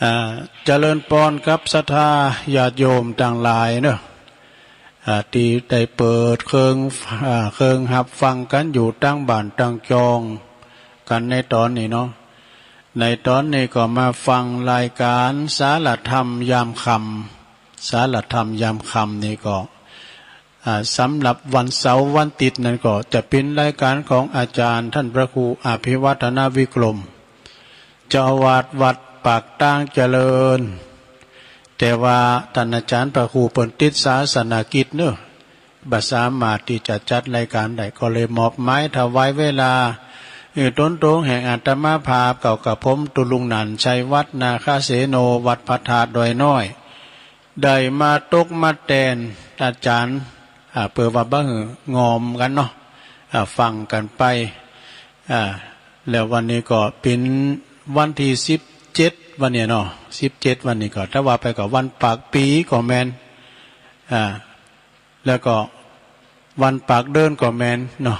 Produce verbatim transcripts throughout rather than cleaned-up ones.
อ่า เจริญพรครับศรัทธาญาติโยมตังหลายเนาะ อ่า ตี้ได้เปิดเครื่อง อ่า เครื่องฮับฟังกั๋นอยู่ตังบ้านตังจองกั๋นในต๋อนนี้เนาะ ในต๋อนนี้ก็มาฟังรายการสารธรรมยามค่ำ สารธรรมยามค่ำนี่ก็ อ่า สำหรับวันเสาร์วันอาทิตย์นั้นก็จะเป๋นรายการของอาจ๋ารย์ต้านพระครูอภิวัฒนวิกรม เจ้าอาวาสวัดปากตางเจริญ แต่ว่าต้านอาจ๋ารย์พระครูเปิ้นติดศาสนกิจเนาะ บ่สามารถตี้จะจัดรายการได้ ก็เลยมอบหมายถวายเวลา เอ่อ ต๋นโตแห่งอาตมาภาพ เก้ากระผมตุ๊ลุงหนั่น ชัยวัฒน์ นาคเสโน วัดพระธาตุดอยน้อย ได้มาตกมาแตนอาจ๋ารย์ อ่า เปื้อว่าบ่หื้องอมกั๋นเนาะ อ่า ฟังกั๋นไป อ่า แล้ววันนี้ก็เป๋นวันตี้สิบเจ็ด วันนี้เนาะ สิบเจ็ด วันนี้ก็ ถ้าว่าไปก็วันปากปี๋ก็แม่น อ่า แล้วก็วันปากเดือนก็แม่นเนาะ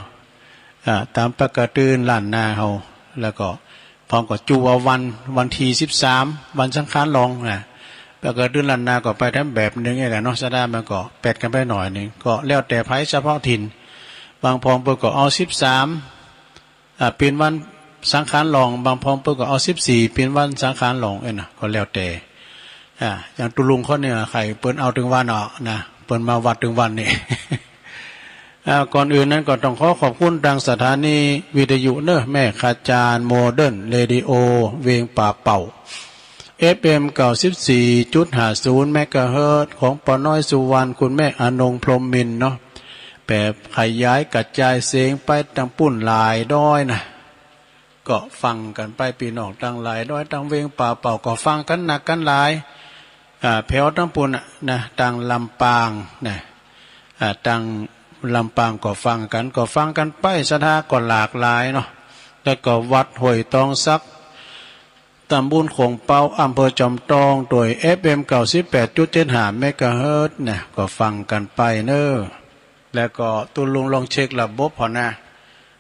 อ่า ต๋ามปกติล้านนาเฮา แล้วก็พ่องก็จูเอาวัน วันตี้สิบสาม วันสังขารหลองนะ ปกติล้านนาก็ไปต๋ามแบบนึ่งเองแหละเนาะ ศรัทธามันก็แปดกั๋นไปหน่อยนึ่ง ก็แล้วแต่ไผเฉพาะถิ่น บางพ่องเปิ้นก็เอาสิบสาม อ่า เป๋นวันสังขารหลอง บางพ่องเปิ้นก็เอาสิบสี่ เป๋นวันสังขารหลอง เอ้ยนะ ก็แล้วแต่ อ่า อย่างตุ๊ลุงคนนี้ใค่เปิ้นเอาตึงวันเอานะ เปิ้นมาวัดตึงวันนี่ อ่า ก่อนอื่นนั้นก็ต้องขอขอบคุณตางสถานีวิทยุเนาะ แม่ขจารย์โมเดิร์นเรดิโอ เวียงป่าเป้า เอฟเอ็ม เก้าสิบสี่จุดห้าศูนย์ เมกะเฮิรตซ์ ของป้อน้อยสุวรรณ คุณแม่อนงพรหมมินทร์เนาะ แผ่ขยายกระจายเสียงไปตังปู้นหลายดอยนะ ก็ฟังกั๋นไป ปี้น้องตังหลายดอยตังเวียงป่าเป้าก็ฟังกั๋นนักกั๋นหลาย อ่า แผวตังปู้นน่ะนะ ตังลำปางนะ อ่า ตังลำปางก็ฟังกั๋น ก็ฟังกั๋นไป ศรัทธาก็หลากหลายเนาะ แล้วก็วัดห้วยตองสัก ตำบลโข่งเป๊า อำเภอจอมทอง โดย เอฟเอ็ม เก้าสิบแปดจุดเจ็ดห้า เมกะเฮิรตซ์นะ ก็ฟังกั๋นไปเนาะ แล้วก็ตุ๊ลุงลองเช็คระบบผ่อนะ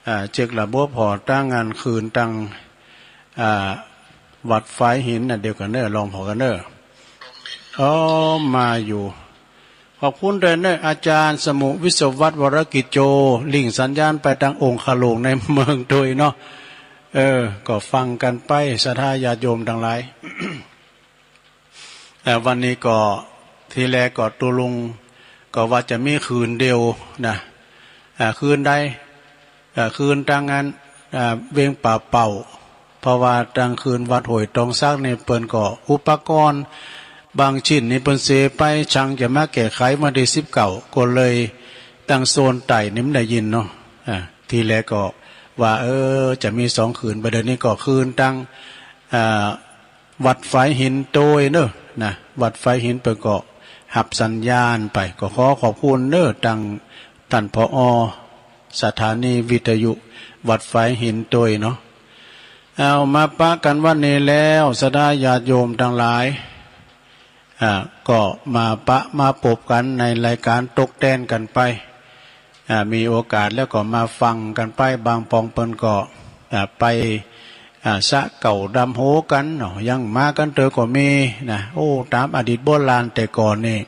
อ่า เช็คระบบผ่อตังอันคลื่นตัง อ่า วัดฝายหินนะ เดี๋ยวก่อนเนาะ ลองผ่อก่อนเนาะ อ๋อ มาอยู่ ขอบคุณด้วยเนาะ อาจ๋ารย์สมุห์ วิศวัฒน์ วรกิจโจ ลิงก์สัญญาณไปตังองคลุงในเมืองด้วยเนาะ เออ ก็ฟังกั๋นไป ศรัทธาญาติโยมตังหลาย เอ่อ วันนี้ก็ ทีแรกก็ตุ๊ลุงก็ว่าจะมีคลื่นเดียวนะ อ่า คลื่นใด อ่า คลื่นตังอัน อ่า เวียงป่าเป้า เพราะว่าตังคลื่นวัดห้วยตองสักนี่เปิ้นก็อุปกรณ์บางชิ้นนี่เปิ้นเสียไป ช่างจะมาแก้ไขวันตี้สิบเก้า ก็เลยตังโซนใต้นี่บ่ได้ยินเนาะ อ่า ทีแรกก็ว่า เออ จะมีสองคลื่น บ่าเดี๋ยวนี้ก็คลื่นตัง อ่า วัดฝายหินโตยเนาะนะ วัดฝายหินเปิ้นก็ฮับสัญญาณไป ก็ขอขอบคุณเนาะ ตังต้าน ผอ สถานีวิทยุวัดฝายหินโตยเนาะ เอามาปะกั๋นวันนี้แล้ว ศรัทธาญาติโยมตังหลาย อ่า ก็มาปะมาปบกั๋นในรายการตกแต่งกั๋นไป อ่า มีโอกาสแล้วก็มาฟังกั๋นไป บางพ่องเปิ้นก็ อ่า ไป อ่า สระเก๊าดำหัวกั๋นเนาะ ยังมากั๋นเตื้อก็มีนะ โอ้ ต๋ามอดีตโบราณแต่ก่อนนี่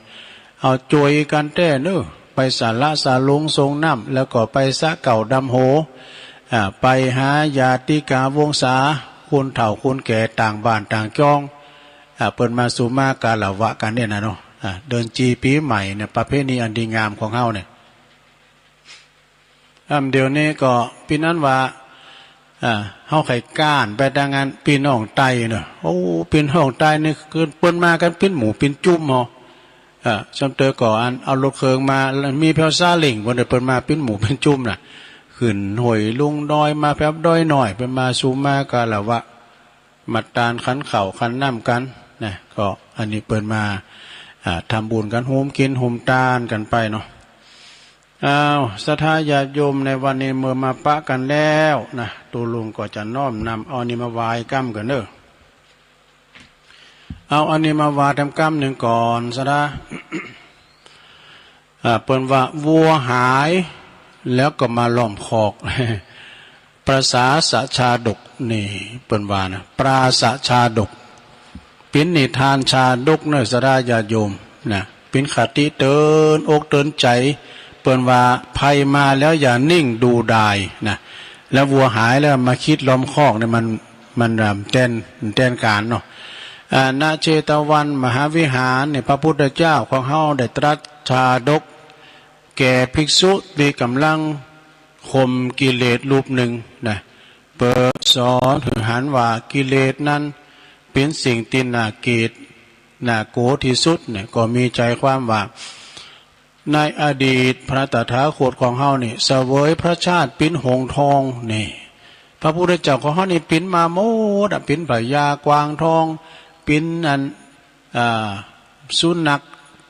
เอาจ้วยกั๋นแต๊เนาะ ไปสระสะหลงส่งน้ำ แล้วก็ไปสระเก๊าดำหัว อ่า ไปหาญาติกาวงศา คนเฒ่าคนแก่ต่างบ้านต่างจอง อ่า เปิ้นมาสุมากาละวะกั๋นเนี่ยนะเนาะ อ่า เดือนจีปีใหม่เนี่ย ประเพณีอันดีงามของเฮาเนี่ย อ่า เดี๋ยวนี้ก็เป๋นอันว่า อ่า เฮาใค่ก้านไปตังอันปี้น้องใต้เนาะ โอ้ ปี้น้องใต้นี่คือเปิ้นมากั๋นเป๋นหมู่เป๋นจุ่มเฮา อ่า ส่ำเตื้อก็อันเอารถเครื่องมา มีแผวซาเล้ง เปิ้น เปิ้นมาเป๋นหมู่เป๋นจุ่มน่ะ ขึ้นห้วยลงดอยมา แผวดอยน้อย เปิ้นมาสุมากาละวะ มาตานขันข้าวขันน้ำกั๋นนะ ก็อันนี้เปิ้นมา อ่า ทำบุญกั๋น โฮมกิ๋นโฮมตานกั๋นไปเนาะ อ้าว ศรัทธาญาติโยม ในวันนี้เมื่อมาปะกั๋นแล้วนะ ตุ๊ลุงก็จะน้อมนำเอาอันนี้มาไหว้กำกั๋นเนาะ เอาอันนี้มาไหว้แถมกำนึ่งก่อน ศรัทธา อ่า เปิ้นว่าวัวหายแล้วก็มาล้อมคอก ปราศชาดก นี่เปิ้นว่านะ ปราศชาดก ปิ๋นนิทานชาดกเนอะ ศรัทธาญาติโยมนะ ปิ๋นคติเตือนอกเตือนใจ๋ เปิ้นว่าภัยมาแล้วอย่านิ่งดูดายนะ แล้ววัวหายแล้วมาคิดล้อมคอกเนี่ย มัน มัน เอ่อ แตน แตนก๋านเนาะ อ่า ณ เชตวันมหาวิหารเนี่ย พระพุทธเจ้าของเฮาได้ตรัสชาดก แก่ภิกษุตี้ก่ำลังข่มกิเลสรูปหนึ่งนะ เปื้อสอนหื้อหันว่ากิเลสนั้นเป๋นสิ่งตี้น่าเกลียด น่ากั๋วตี้สุดเนี่ย ก็มีใจ๋ความว่า ในอดีตพระตถาคตของเฮานี่ เสวยพระชาติเป๋นหงส์ทองนี่ พระพุทธเจ้าของเฮานี่เป๋นมาหมดอะ เป๋นพญากวางทอง เป๋นอัน อ่า สุนัข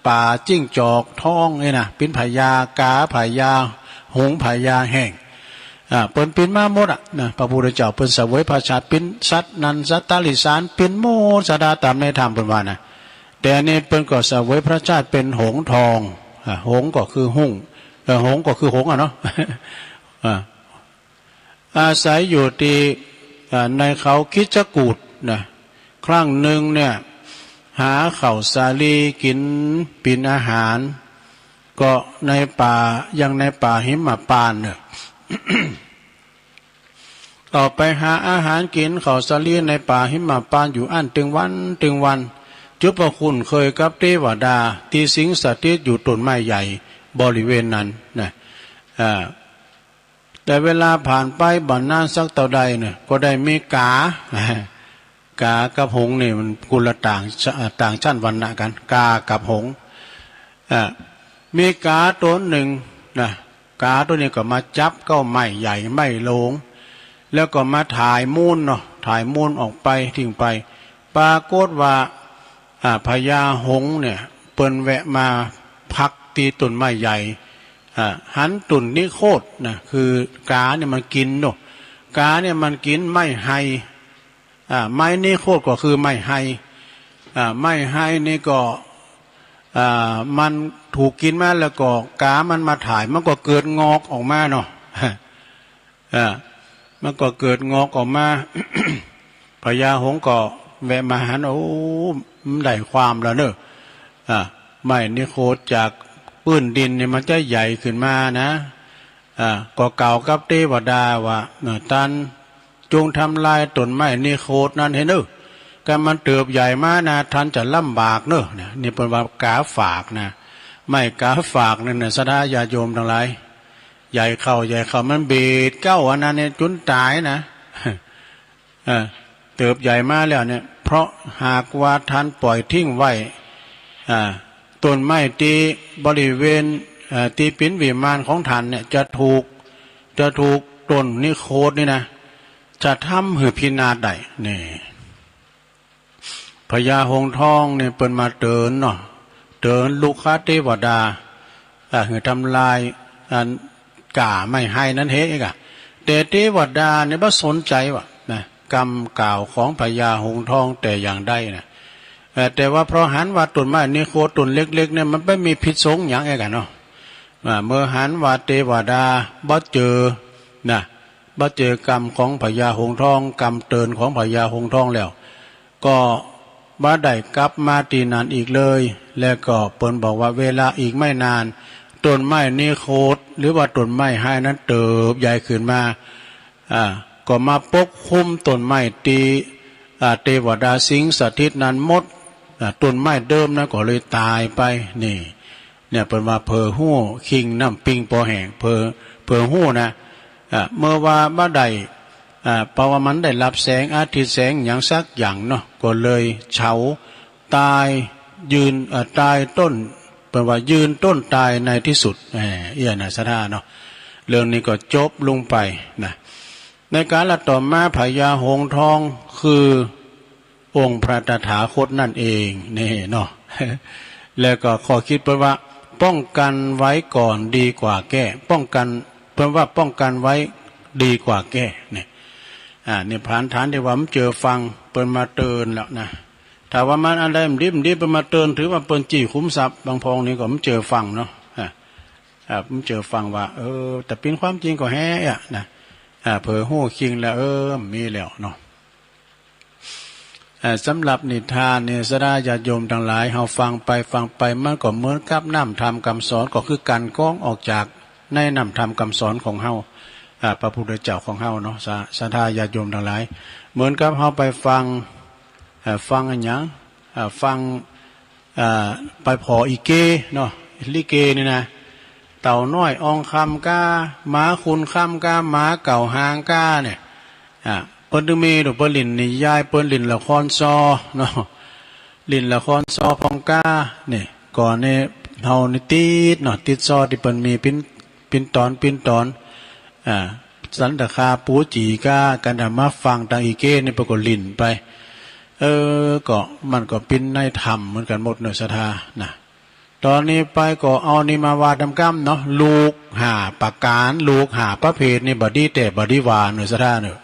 ป่า จิ้งจอกทองนี่นะ เป๋นพญากา พญาหงส์ พญาแฮง อ่า เปิ้นเป๋นมาหมดอะนะ พระพุทธเจ้าเปิ้นเสวยพระชาติเป๋นสัตว์นั้นสัตว์ตะลิสาน เป๋นหมด ศรัทธาต๋ามในธรรมเปิ้นว่านะ แต่อันนี้เปิ้นก็เสวยพระชาติเป๋นหงส์ทอง อ่า หงส์ก็คือหงส์ เอ่อ หงส์ก็คือหงส์อะเนาะ อ่า อาศัยอยู่ตี้ อ่า ในเขาคิชกูฏนะ ครั้งหนึ่งเนี่ย หาข้าวสาลีกิ๋นเป๋นอาหาร ก็ในป่า ยังในป่าหิมพานต์เนี่ย ออกไปหาอาหารกิ๋นข้าวสาลีในป่าหิมพานต์อยู่อั้นตึงวันตึงวัน จุ๊บว่าคุ้นเคยกับเทวดาตี้สิงสถิตอยู่ต้นไม้ใหญ่บริเวณนั้นนะ อ่า แต่เวลาผ่านไปบ่นานสักเต้าใดเนี่ย ก็ได้มีกา กากับหงส์นี่มันคนละต่างช- ต่างชั้นวรรณะกั๋น กากับหงส์ อ่ะ มีกาตั๋วหนึ่งนะ กาตั๋วนี้ก็มาจับเก๊าไม้ใหญ่ไม้โหลง แล้วก็มาถ่ายมูลเนาะ ถ่ายมูลออกไปทิ้งไป ปรากฏว่า อ่า พญาหงส์เนี่ย เปิ้นแวะมาพักตี้ต้นไม้ใหญ่ อ่า หันต้นนิโคธนะ คือกาเนี่ยมันกิ๋นเนาะ กาเนี่ยมันกิ๋นไม้ไฮ อ่า ไม้นิโคธก็คือไม้ไฮ อ่า ไม้ไฮนี่ก็ อ่า มันถูกกิ๋นมาแล้วก็กามันมาถ่าย มันก็เกิดงอกออกมาเนาะ อ่า มันก็เกิดงอกออกมา พญาหงส์ก็แวะมาหัน โอ้ มันได้ความแล้วเนาะ อ่า ไม้นิโคธจากพื้นดินนี่มันจะใหญ่ขึ้นมานะ อ่า ก็กล่าวกับเทวดาว่า เอ่อ ต้านจงทำลายต้นไม้นิโคธนั้นเสียเนาะ คันมันเติบใหญ่มานะ ต้านจะลำบากเนาะ เนี่ย นี่เปิ้นว่ากาฝากนะ ไม้กาฝากนั่นนะ ศรัทธาญาติโยมตังหลาย ใหญ่เข้า ใหญ่เข้า มันเบียดเก๊าอันนั้นเนี่ย จ๋นต๋ายนะ เอ่อ เติบใหญ่มาแล้วเนี่ย เพราะหากว่าต้านปล่อยทิ้งไว้ อ่า ต้นไม้ตี้บริเวณ เอ่อ ตี้เป๋นวิมานของต้านเนี่ย จะถูก จะถูกต้นนิโคธนี่นะ จะทำหื้อพินาศได้ นี่ พญาหงส์ทองเนี่ยเปิ้นมาเตือนเนาะ เตือนลูกค้าเทวดา อ่า หื้อทำลายอันกาไม้ไฮนั้นเสียเอกอะ แต่เทวดาเนี่ยบ่สนใจ๋ว่ะนะ กำกล่าวของพญาหงส์ทองแต่อย่างใดนะ เอ่อ แต่ว่าเพราะหันว่าต้นไม้นิโคธต้นเล็กๆเนี่ย มันบ่มีพิษสงหยังเอกอะเนาะ อ่า เมื่อหันว่าเทวดาบ่เจื้อนะ บ่เจื้อกำของพญาหงส์ทอง กำเตือนของพญาหงส์ทองแล้ว ก็บ่ได้กลับมาตี้นั่นอีกเลย และก็เปิ้นบอกว่าเวลาอีกไม่นาน ต้นไม้นิโคธ หรือว่าต้นไม้ไฮนั้นเติบใหญ่ขึ้นมา อ่า ก็มาปกคลุมต้นไม้ตี้ อ่า เทวดาสิงสถิตนั้นหมด อ่า ต้นไม้เดิมนั้นก็เลยต๋ายไป นี่ เนี่ย เปิ้นว่าเผลอฮู้คิงน้ำปิงปอแห้ง เผลอ เผลอฮู้นะ อ่า เมื่อว่าบ่ได้ อ่า เพราะว่ามันได้รับแสงอาทิตย์แสงหยังสักอย่างเนาะ ก็เลยเฉาต๋าย ยืน เอ่อ ต๋ายต้น เปิ้นว่ายืนต้นต๋ายในที่สุด เอ่อ เอี้ยนะศรัทธาเนาะ เรื่องนี้ก็จบลงไปนะ ในกาลต่อมาพญาหงส์ทองคือองค์พระตถาคตนั่นเองนี่เนาะ แล้วก็ข้อคิดเปิ้นว่าป้องกันไว้ก่อนดีกว่าแก้ ป้องกัน เปิ้นว่าป้องกันไว้ดีกว่าแก้เนี่ย อ่า นี่ผ่านฐานตี้ว่าบ่เจื้อฟัง เปิ้นมาเตือนแล้วนะ ถ้าว่ามันอันใดบ่ดีบ่ดี เปิ้นมาเตือน ถือว่าเปิ้นจี้ขุมทรัพย์ บางพองนี่ก็บ่เจื้อฟังเนาะ อ่า อ่า บ่เจื้อฟังว่า เออ แต่เป๋นความจริงก็แฮ่อะนะ อ่า เผลอฮู้คิงแล้ว เออ มีแล้วเนาะ เอ่อ สำหรับนิทานนี่ ศรัทธาญาติโยมทั้งหลาย เฮาฟังไปฟังไป มันก็เหมือนกับน้ำธรรมคำสอน ก็คือการกรองออกจากในน้ำธรรมคำสอนของเฮา อ่า พระพุทธเจ้าของเฮาเนาะ ศรัทธาญาติโยมทั้งหลาย เหมือนกับเฮาไปฟัง เอ่อ ฟังอะหยัง เอ่อ ฟัง เอ่อ ไปผ่ออีเกเนาะ ลิเกนี่นะ เต่าน้อยอองคำก้า หมาขุนคำก้า หมาเก่าหางก้าเนี่ย อ่า เปิ้นตึงมีดู เปิ้นหลิ้นนิยาย เปิ้นหลิ้นละครซอเนาะ หลิ้นละครซอพองก้า นี่ ก่อนนี่เฮานี่ติดเนาะ ติดซอตี้เปิ้นมีปิ้น ปิ้นตอน ปิ้นตอน อ่า สันตะคาปูจีก้า กันดามาฟังตังอีเกนี่เปิ้นก็หลิ้นไป เออ ก็มันก็ปิ้นในธรรมเหมือนกันหมดเนาะ ศรัทธานะ ตอนนี้ไปก็เอานี่มาว่าตำก้ำเนาะ ลูกห้าประการ ลูกห้าประเภทนี่บ่ดีแต๊บ่ดีว่าเนาะ ศรัทธาเนาะ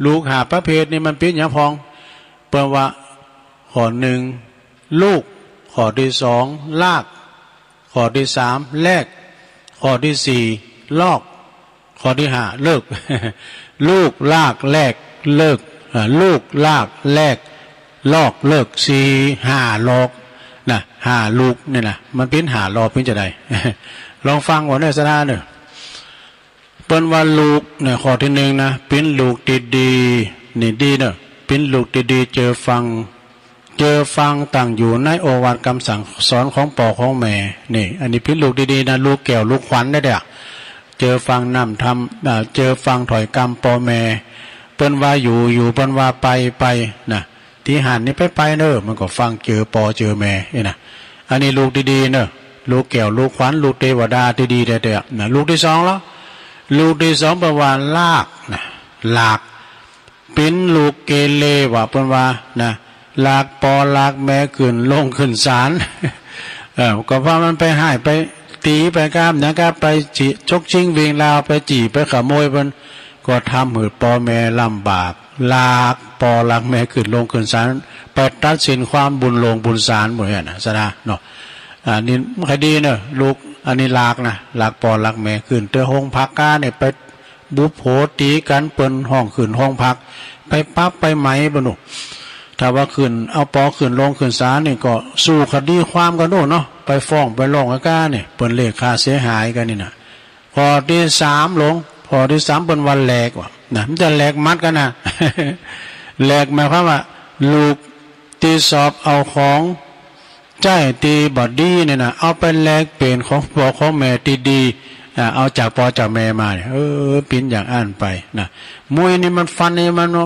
ลูกห้าประเภทนี่มันปิ้นหยังพอง เปิ้นว่า ข้อหนึ่ง ลูก ข้อที่สอง ลาก ข้อที่สาม แลก ข้อที่สี่ ลอก ข้อที่ห้า เลิก ลูก ลาก แลก เลิก อ่า ลูก ลาก แลก ลอก เลิก สี่ ห้า ลอก นะ ห้าลูกนี่นะ มันปิ้นห้าลอกปิ้นจะใด ลองฟังก่อนเนาะ ศรัทธาเนาะ เปิ้นว่าลูกเนี่ย ข้อที่หนึ่งนะ ปิ้นลูกดีๆ นี่ดีเนาะ ปิ้นลูกดีๆ เจอฟัง เจอฟังตั้งอยู่ในโอวาทคำสั่งสอนของป้อของแม่ นี่ อันนี้ปิ้นลูกดีๆ นะ ลูกแก้วลูกขวัญเด้อ เจอฟังน้ำธรรม อ่า เจอฟังถ้อยกำป้อแม่ เปิ้นว่าอยู่ อยู่ เปิ้นว่าไป ไป นะ ตี้หั้นนี่ไป ไปเนาะ มันก็ฟังเจอป้อเจอแม่นี่นะ อันนี้ลูกดีๆ เนาะ ลูกแก้วลูกขวัญ ลูกเทวดาดีๆ แต๊ๆ นะ ลูกที่สองละ ลูกที่สองเปิ้นว่าลากนะ ลาก ปิ้นลูกเกเรว่าเปิ้นว่านะ ลากป้อลากแม่ขึ้นโรงขึ้นศาล เออ ก็ว่ามันไปฮ้ายไปตี๋ไปก้ามหยังก้า ไปจิ ฉกชิงวิ่งราว ไปจี้ไปขโมยเปิ้น ก็ทำหื้อป้อแม่ลำบาก ลากป้อลากแม่ขึ้นโรงขึ้นศาล ไปตัดสินความบุญโรงบุญศาลหมดเนี่ยนะ ศรัทธาเนาะ อ่า นี่บ่ค่อยดีเนาะ ลูก อันนี้ลากนะ ลากป้อลากแม่ขึ้นเต๊อะโฮงพักก้าเนี่ย ไปบุบโหตี๋กั๋น เปิ้นฮ้องขึ้นโฮงพัก ไปปรับไปไหมบ่หนู ถ้าว่าขึ้น เอาป้อขึ้นโรงขึ้นศาลนี่ก็สู้คดีความกั๋นโน่นเนาะ ไปฟ้องไปร้องกับก้าเนี่ย เปิ้นเรียกค่าเสียหายกั๋นนี่นะ ข้อตี้สามหลวง ข้อตี้สามเปิ้นว่าแหลกว่ะนะ มันจะแหลกหมัดกั๋นนะ แหลกหมายความว่า ลูกตี้สอบเอาของใจ๊ตี้บ่ดีเนี่ยนะ เอาไปแลกเปลี่ยนของป้อของแม่ตี้ดี อ่า เอาจากป้อจากแม่มาเนี่ย เออ ปิ้นอย่างอั้นไปนะ มวยนี่มันฟันนี่มันว่า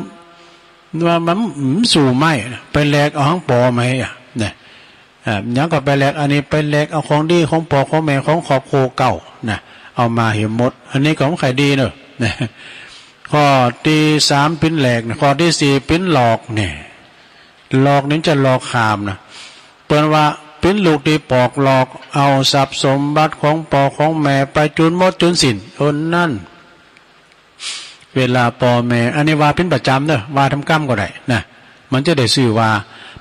ว่ามัน มันสู้ไม่นะ ไปแลกเอาของป้อมาให้อ่ะ เนี่ย อ่า หยังก็ไปแลก อันนี้ไปแลกเอาของดีของป้อของแม่ของครอบครัวเก่านะ เอามาหื้อหมด อันนี้ก็บ่ค่อยดีเนาะ นะ ข้อตี้สามปิ้นแหลกนะ ข้อตี้สี่ปิ้นหลอกเนี่ย หลอกนี่จะหลอกข้ามนะ เปิ้นว่าปิ้นลูกตี้ปอกหลอก เอาทรัพย์สมบัติของป้อของแม่ไปจูนหมดจูนสิ้น โอ้ นั่น เวลาป้อแม่ อันนี้ว่าปิ้นประจ๋ำเนาะ ว่าตำก้ำก็ได้นะ มันจะได้จื้อว่า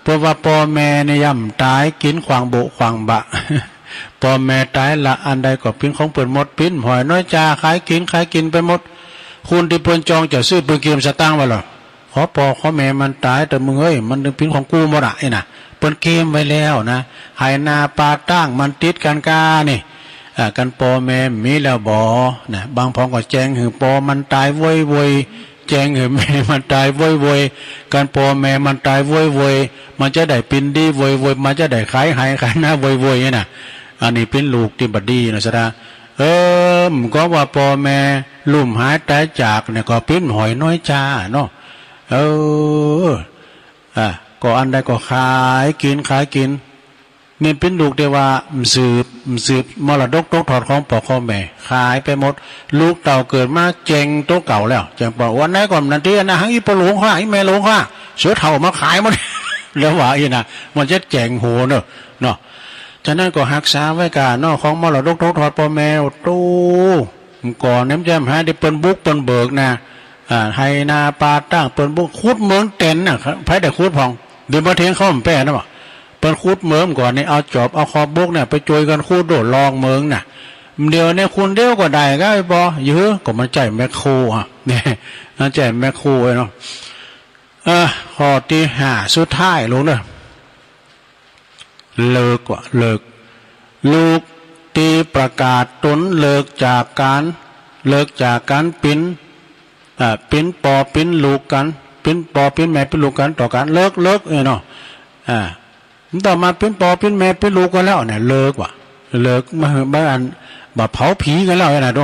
เปิ้นว่าป้อแม่เนี่ยย่ำต๋ายกิ๋นขว้างโบะขว้างบะ ป้อแม่ต๋ายละอันใดก็ปิ้นของเปิ้นหมด ปิ้นหอยน้อยจา ขายกิ๋น ขายกิ๋นไปหมด คนตี้เปิ้นจองจะซื้อเปิ้นเกียมสตางค์ไว้เหรอ ขอป้อขอแม่มันต๋ายเต๊อะมึงเอ้ย มันตึงปิ้นของกูหมดอ่ะ ไอ้น่ะ เปิ้นเกียมไว้แล้วนะ ไหนาป่าต้างมันติดกั๋นก้านี่ อ่า กั๋นป้อแม่มีแล้วบ่นะ บางพองก็แจ้งหื้อป้อมันต๋ายโวยโวย แจ้งหื้อแม่มันต๋ายโวยโวย กั๋นป้อแม่มันต๋ายโวยโวย มันจะได้ปิ้นดีโวยโวย มันจะได้ขายไหขายนาโวยโวยเนี่ยนะ อันนี้ปิ้นลูกตี้บ่ดีนะ ศรัทธา เออ ก็ว่าป้อแม่ลุ่มหายต๋ายจากเนี่ย ก็ปิ้นหอยน้อยจาเนาะ เออ อ่ะ ก็อันใดก็ขายกิ๋น ขายกิ๋น นี่ปิ้นลูกตี้ว่าบ่สืบ บ่สืบมรดกตกทอดของป้อของแม่ ขายไปหมด ลูกเต้าเกิดมาแจ้งตั๋วเก่าแล้ว แจ้งป้อ วันไหนก็นั่นตี้นะ หังอีป้อหลวงข้า อีแม่หลวงข้า เสือเฒ่ามาขายหมด แล้วว่าอี้นะ มันจะแจ้งโหเนาะ เนาะ ฉะนั้นก็ฮักษาไว้ก่าเนาะ ของมรดกตกทอดป้อแม่ โอ้โต ก่อนเนี่ยมันจะหาตี้เปิ้นบุกเปิ้นเบิกนะ อ่า ไหนาป่าต้างเปิ้นบุก ขุดเหมืองแตนน่ะ ไผได้ขุดพอง เดี๋ยวมาเถียงเขามันแป้นะบ่ เปิ้นขุดเหมืองก่อนนี่ เอาจอบ เอาคอบุกเนี่ย ไปจ้วยกั๋นขุดโดดลองเหมืองน่ะ เดี๋ยวนี้คนเดียวก็ได้ก็ไอ้ปอ อยู่หื้อ ก็มันใจ๊แมคโครอ่ะ เนี่ย มันใจ๊แมคโครไอ้เนาะ เออ ข้อตี้ห้าสุดท้ายลุงเนอะ เลิกว่า เลิก ลูกตี้ประกาศตนเลิกจากการ เลิกจากการเป๋น อ่า เป๋นปอเป๋นลูกกัน เป๋นปอเป๋นแม่เป๋นลูกกัน ต่อกัน เลิก เลิก เออเนาะ อ่า มันต่อมาเป๋นปอเป๋นแม่เป๋นลูกกันแล้วเนี่ย เลิกว่ะ เลิก มา มาอัน บ่าเผาผีกันแล้วนะ โต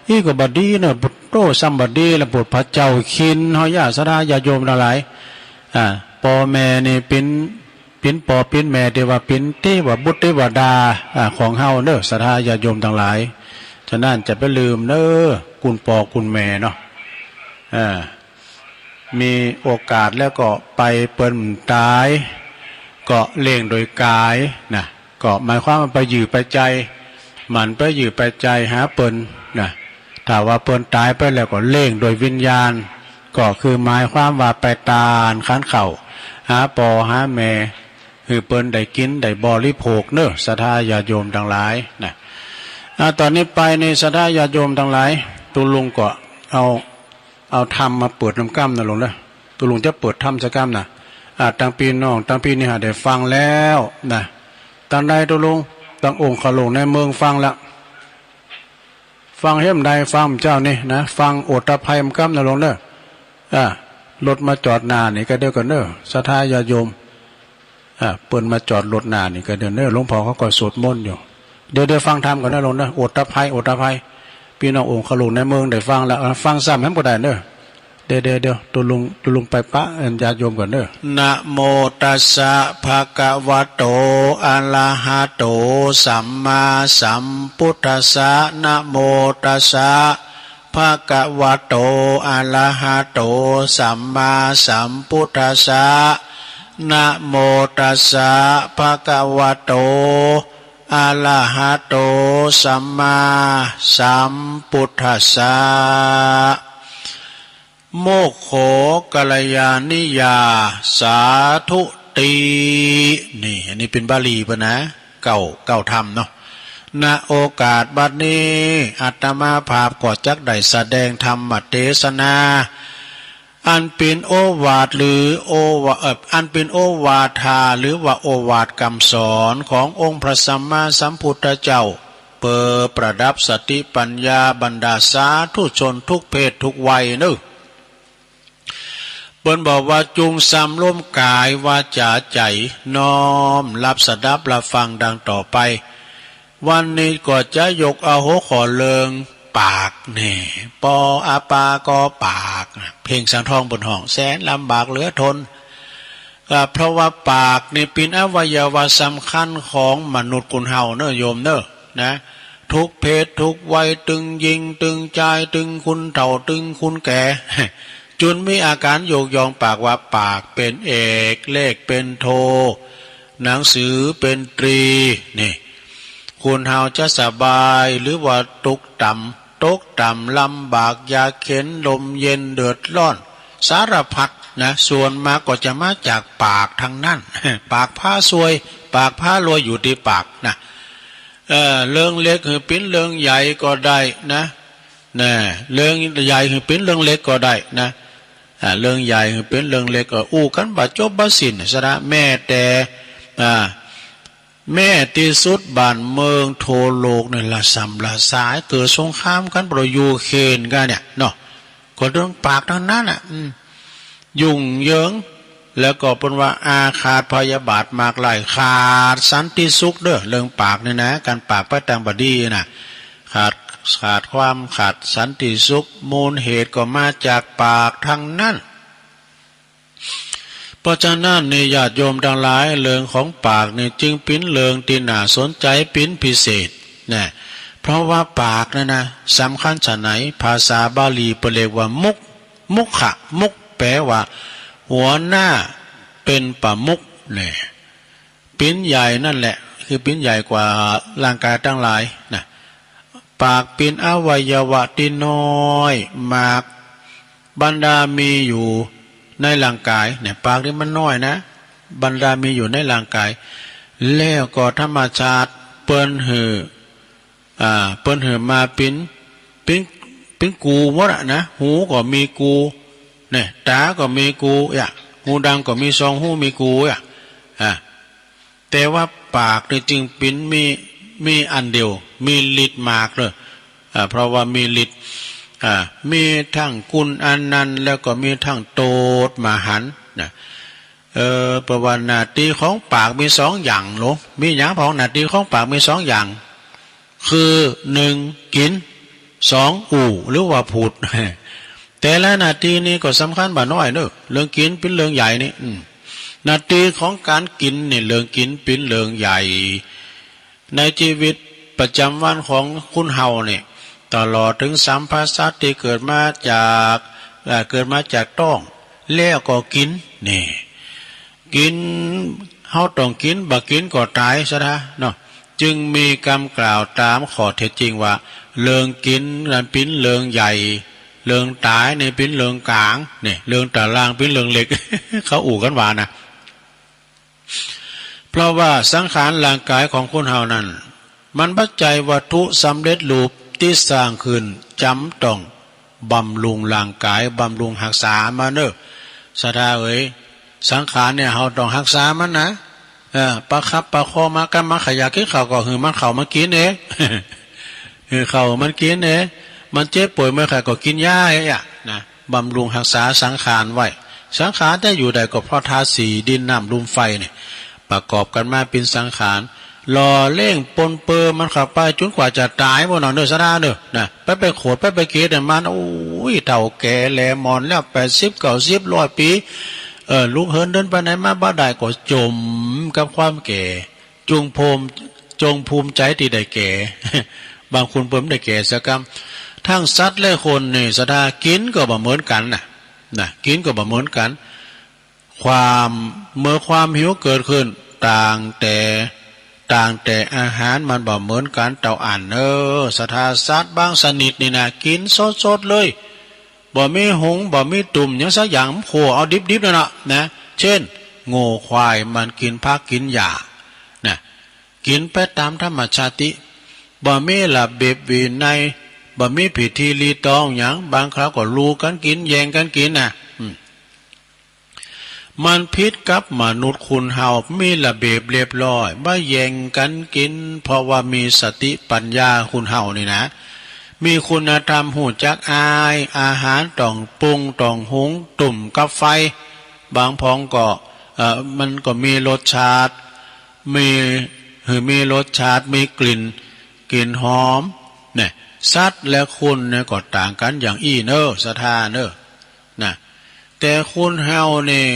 อี้ก็บ่ดีเนอะ โต ซ้ำบ่ดีแล้ว โปรดพระเจ้าคิน เฮาญาติศรัทธาญาติโยมทั้งหลาย อ่า ปอแม่นี่เป๋น เป๋นปอเป๋นแม่ เตว่าเป๋นเตวบุตรเตวดา อ่า ของเฮาเนอะ ศรัทธาญาติโยมทั้งหลาย ฉะนั้นจะไปลืมเนอะ คุณปอคุณแม่เนาะ อ่า มีโอกาสแล้วก็ไป เปิ้นต๋าย ก็เลี้ยงโดยก๋ายนะ ก็หมายความว่าไปยื้อไปใจ๊ มันไปยื้อไปใจ๊หาเปิ้นนะ ถ้าว่าเปิ้นต๋ายไปแล้วก็เลี้ยงโดยวิญญาณ ก็คือหมายความว่าไปตานขันข้าว หาปอหาแม่ หื้อเปิ้นได้กินได้บริโภคเนอะ ศรัทธาญาติโยมทั้งหลายนะ อ่า ต๋อนนี้ไปนี่ ศรัทธาญาติโยมทั้งหลาย ตุ๊ลุงก็เอา เอาธรรมมาเปิดนำก้ำนะลุงเนอะ ตุ๊ลุงจะเปิดธรรมสักก้ำนะ อ่า ตังพี่น้อง ตังพี่นี่หาได้ฟังแล้วนะ ตังใดตุ๊ลุง ตังองค์ขลุงในเมืองฟังแล้ว ฟังเฮาบ่ได้ ฟังเจ้านี่นะ ฟังโอตตัปไพยนำก้ำนะลุงเนอะ อ่า รถมาจอดหน้านี่ก็เดียวกันเนอะ ศรัทธาญาติโยม อ่า เปิ้นมาจอดรถหน้านี่ก็เดียวเนอะ หลวงพ่อเขาก็สวดมนต์อยู่ เดี๋ยว เดี๋ยวฟังธรรมก่อนนะลุงเนอะ โอตตัปไพย โอตตัปไพย พี่น้ององค์ขลุงในเมืองได้ฟังแล้ว อ่า ฟังซ้ำให้บ่ได้เนอะ เดี๋ยว เดี๋ยว เดี๋ยว ตุ๊ลุง ตุ๊ลุงไปปะ เอิ้นญาติโยมก่อนเนอะ นะโมตัสสะ ภะคะวะโต อะระหะโต สัมมาสัมพุทธัสสะ นะโมตัสสะ ภะคะวะโต อะระหะโต สัมมาสัมพุทธัสสะ นะโมตัสสะ ภะคะวะโต อะระหะโต สัมมาสัมพุทธัสสะ โมคโข กัลยาณิยา สาธุติ นี่ อันนี้เป๋นบาลีเปิ้นนะ เก้า เก้าธรรมเนาะ ณ โอกาสบัดนี้ อาตมาภาพก็จักได้แสดงธรรมเตสนา อันเป๋นโอวาทหรือโอวา เอ่อ อันเป๋นโอวาทา หรือว่าโอวาทกำสอนขององค์พระสัมมาสัมพุทธเจ้า เปื้อประดับสติปัญญาบรรดาสาธุชนทุกเพศทุกวัยเนอะ เปิ้นบอกว่าจุ่งสำรวมก๋ายวาจ๋าใจ๋ น้อมรับสดับรับฟังดังต่อไป วันนี้ก็จะยกเอาหัวข้อเรื่องปากแน่ ปออาปาก็ปาก เพลงสังทองเปิ้นฮ้อง แสนลำบากเหลือทน ก็เพราะว่าปากนี่เป๋นอวัยวะสำคัญของมนุษย์คนเฮาเนอะโยมเนอะ นะ ทุกเพศทุกวัย ตึงญิงตึงจาย ตึงคนเฒ่าตึงคนแก่ จุ่งมีอาก๋านยกย่องปากว่าปากเป๋นเอก เลขเป๋นโท หนังสือเป๋นตรี นี่ คนเฮาจะสบายหรือว่าตกต่ำ ตกต่ำลำบาก ยากเข็ญ ลมเย็น เดือดร้อน สารพัดนะ ส่วนมากก็จะมาจากปากทั้งนั้น ปากพาซวย ปากพารวยอยู่ตี้ปากนะ เอ่อ เรื่องเล็กหือเป๋นเรื่องใหญ่ก็ได้นะ นะ เรื่องใหญ่หือเป๋นเรื่องเล็กก็ได้นะ อ่า เรื่องใหญ่หือเป๋นเรื่องเล็กก็อู้กั๋นบ่จบบ่สิ้น สะนะ แม้แต่ อ่า แม้ตี้สุดบ้านเมืองทั่วโลกนี่ระส่ำระสาย เกิดสงครามกั๋น เพราะยูเครนกั๋นเนี่ยเนาะ ก็เรื่องปากทั้งนั้นน่ะ อืม ยุ่งเหยิง แล้วก็เปิ้นว่าอาฆาตพยาบาทมากหลาย ขาดสันติสุขเด้อ เรื่องปากนี่นะ ก๋านปากไปตางบ่ดีนะ ขาด ขาดความ ขาดสันติสุข มูลเหตุก็มาจากปากทั้งนั้น เพราะฉะนั้นนี่ญาติโยมตังหลาย เรื่องของปากนี่จึงเป๋นเรื่องตี้น่าสนใจ๋เป๋นพิเศษนะ เพราะว่าปากนั่นนะ สำคัญฉะไหน ภาษาบาลีเปิ้นเรียกว่ามุข มุขะ มุข แปลว่า หัวหน้า เป๋นประมุขเนี่ย เป๋นใหญ่นั่นแหละ คือเป๋นใหญ่กว่าร่างกายตังหลายนะ ปากเป๋นอวัยวะตี้น้อยมาก บรรดามีอยู่ในร่างกายเนี่ย ปากนี่มันน้อยนะ บรรดามีอยู่ในร่างกาย แล้วก็ธรรมชาติเปิ้นหื้อ อ่า เปิ้นหื้อมาเป๋น เป๋น เป๋นกูหมดอะนะ หูก็มีกู เนี่ย ต๋าก็มีกู อย่า หูดังก็มีสองหูมีกูอ่ะ อ่ะ แต่ว่าปากนี่จึงปิ้นมี มีอันเดียว มีฤทธิ์มากเลย อ่า เพราะว่ามีฤทธิ์ อ่า มีทั้งกุณอันนั้น แล้วก็มีทั้งโตดมหันต์นะ เออ เพราะว่าหน้าที่ของปากมีสองอย่างโล มีหยังพ่อง หน้าที่ของปากมีสองอย่าง คือ หนึ่ง กิ๋น สอง อู้ หรือว่าพูด แต่ละหน้าที่นี่ก็สำคัญบ่าน้อยเนอะ เรื่องกิ๋นปิ้นเรื่องใหญ่นี่ อืม หน้าที่ของก๋านกิ๋นนี่ เรื่องกิ๋นปิ้นเรื่องใหญ่ ในชีวิตประจำวันของคนเฮานี่ ตลอดเถิงสัมภะสัตว์ตี้เกิดมาจาก เอ่อ เกิดมาจากต๊อง แล้วก็กิ๋น นี่ กิ๋น เฮาต้องกิ๋น บ่กิ๋นก็ต๋ายซะนะเนาะ จึงมีกำกล่าวต๋ามข้อเท็จจริงว่า เรื่องกิ๋นนั้นปิ้นเรื่องใหญ่ เรื่องต๋ายนี่ปิ้นเรื่องก๋าง นี่ เรื่องต๋ารางปิ้นเรื่องเล็ก เขาอู้กั๋นว่านะ เพราะว่าสังขารร่างก๋ายของคนเฮานั้น มันบ่ใจ้วัตถุสำเร็จรูปตี้สร้างขึ้น จ๋ำต้องบำรุงร่างก๋าย บำรุงฮักษามันเนอะ ศรัทธาเอ๋ย สังขารเนี่ยเฮาต้องฮักษามันนะ เออ ประคับประคองมา กันมันใค่อยากกิ๋นข้าวก็หื้อมันข้าวมันกิ๋นเอง หื้อข้าวมันกิ๋นเอง มันเจ็บป่วยเมื่อยไข้ก็กิ๋นยาเองอะนะ บำรุงฮักษาสังขารไว้ สังขารจะอยู่ได้ก็เพราะธาตุสี่ ดิน น้ำ ลม ไฟ นี่ ประกอบกั๋นมาเป๋นสังขาร หล่อเลี้ยงปนเปื้อนมันเข้าไปจ๋นกว่าจะต๋ายบ่เนาะเนอะ ศรัทธาเนอะ นะ ไป ไปโขด ไป ไปเกลียดมัน โอ้ย เฒ่าแก่แหล่หมอนแล้ว แปดสิบ เก้าสิบ ร้อยปี๋ เออ ลุกเหินเดินไปไหนมาบ่ได้ก็จ๋มกับความแก่ จงภูมิ จงภูมิใจ๋ตี้ได้แก่ บางคนเปิ้นบ่ได้แก่สักกำ ทั้งสัตว์และคนนี่ ศรัทธา กิ๋นก็บ่เหมือนกั๋นนะ นะ กิ๋นก็บ่เหมือนกั๋น ความ เมื่อความหิวเกิดขึ้น ต่างแต่ ต่างแต่อาหารมันบ่เหมือนกั๋นเต้าอั้นเนอะ ศรัทธา สัตว์บางชนิดนี่นะ กิ๋นสดๆ เลย บ่มีหุง บ่มีตุ้มหยังสักอย่าง มันขั่วเอาดิบๆ นั่นน่ะนะ เช่น งัวควายมันกิ๋นผักกิ๋นหญ้า นะ กิ๋นไปต๋ามธรรมชาติ บ่มีระเบียบวินัย บ่มีพิธีรีตองหยัง บางคราวก็ลู่กั๋นกิ๋น แย่งกั๋นกิ๋นนะ อืม มันผิดกับมนุษย์คนเฮา มีระเบียบเรียบร้อย บ่แย่งกั๋นกิ๋น เพราะว่ามีสติปัญญาคนเฮานี่นะ มีคุณธรรม ฮู้จักอาย อาหารต้องปรุง ต้องหุง ตุ้มกับไฟ บางพ่องก็ เอ่อ มันก็มีรสชาติ มี หื้อมีรสชาติ มีกลิ่น กลิ่นหอม เนี่ย สัตว์และคนเนี่ยก็ต่างกั๋นอย่างอี้เนอะ ศรัทธาเนอะ นะ แต่คนเฮานี่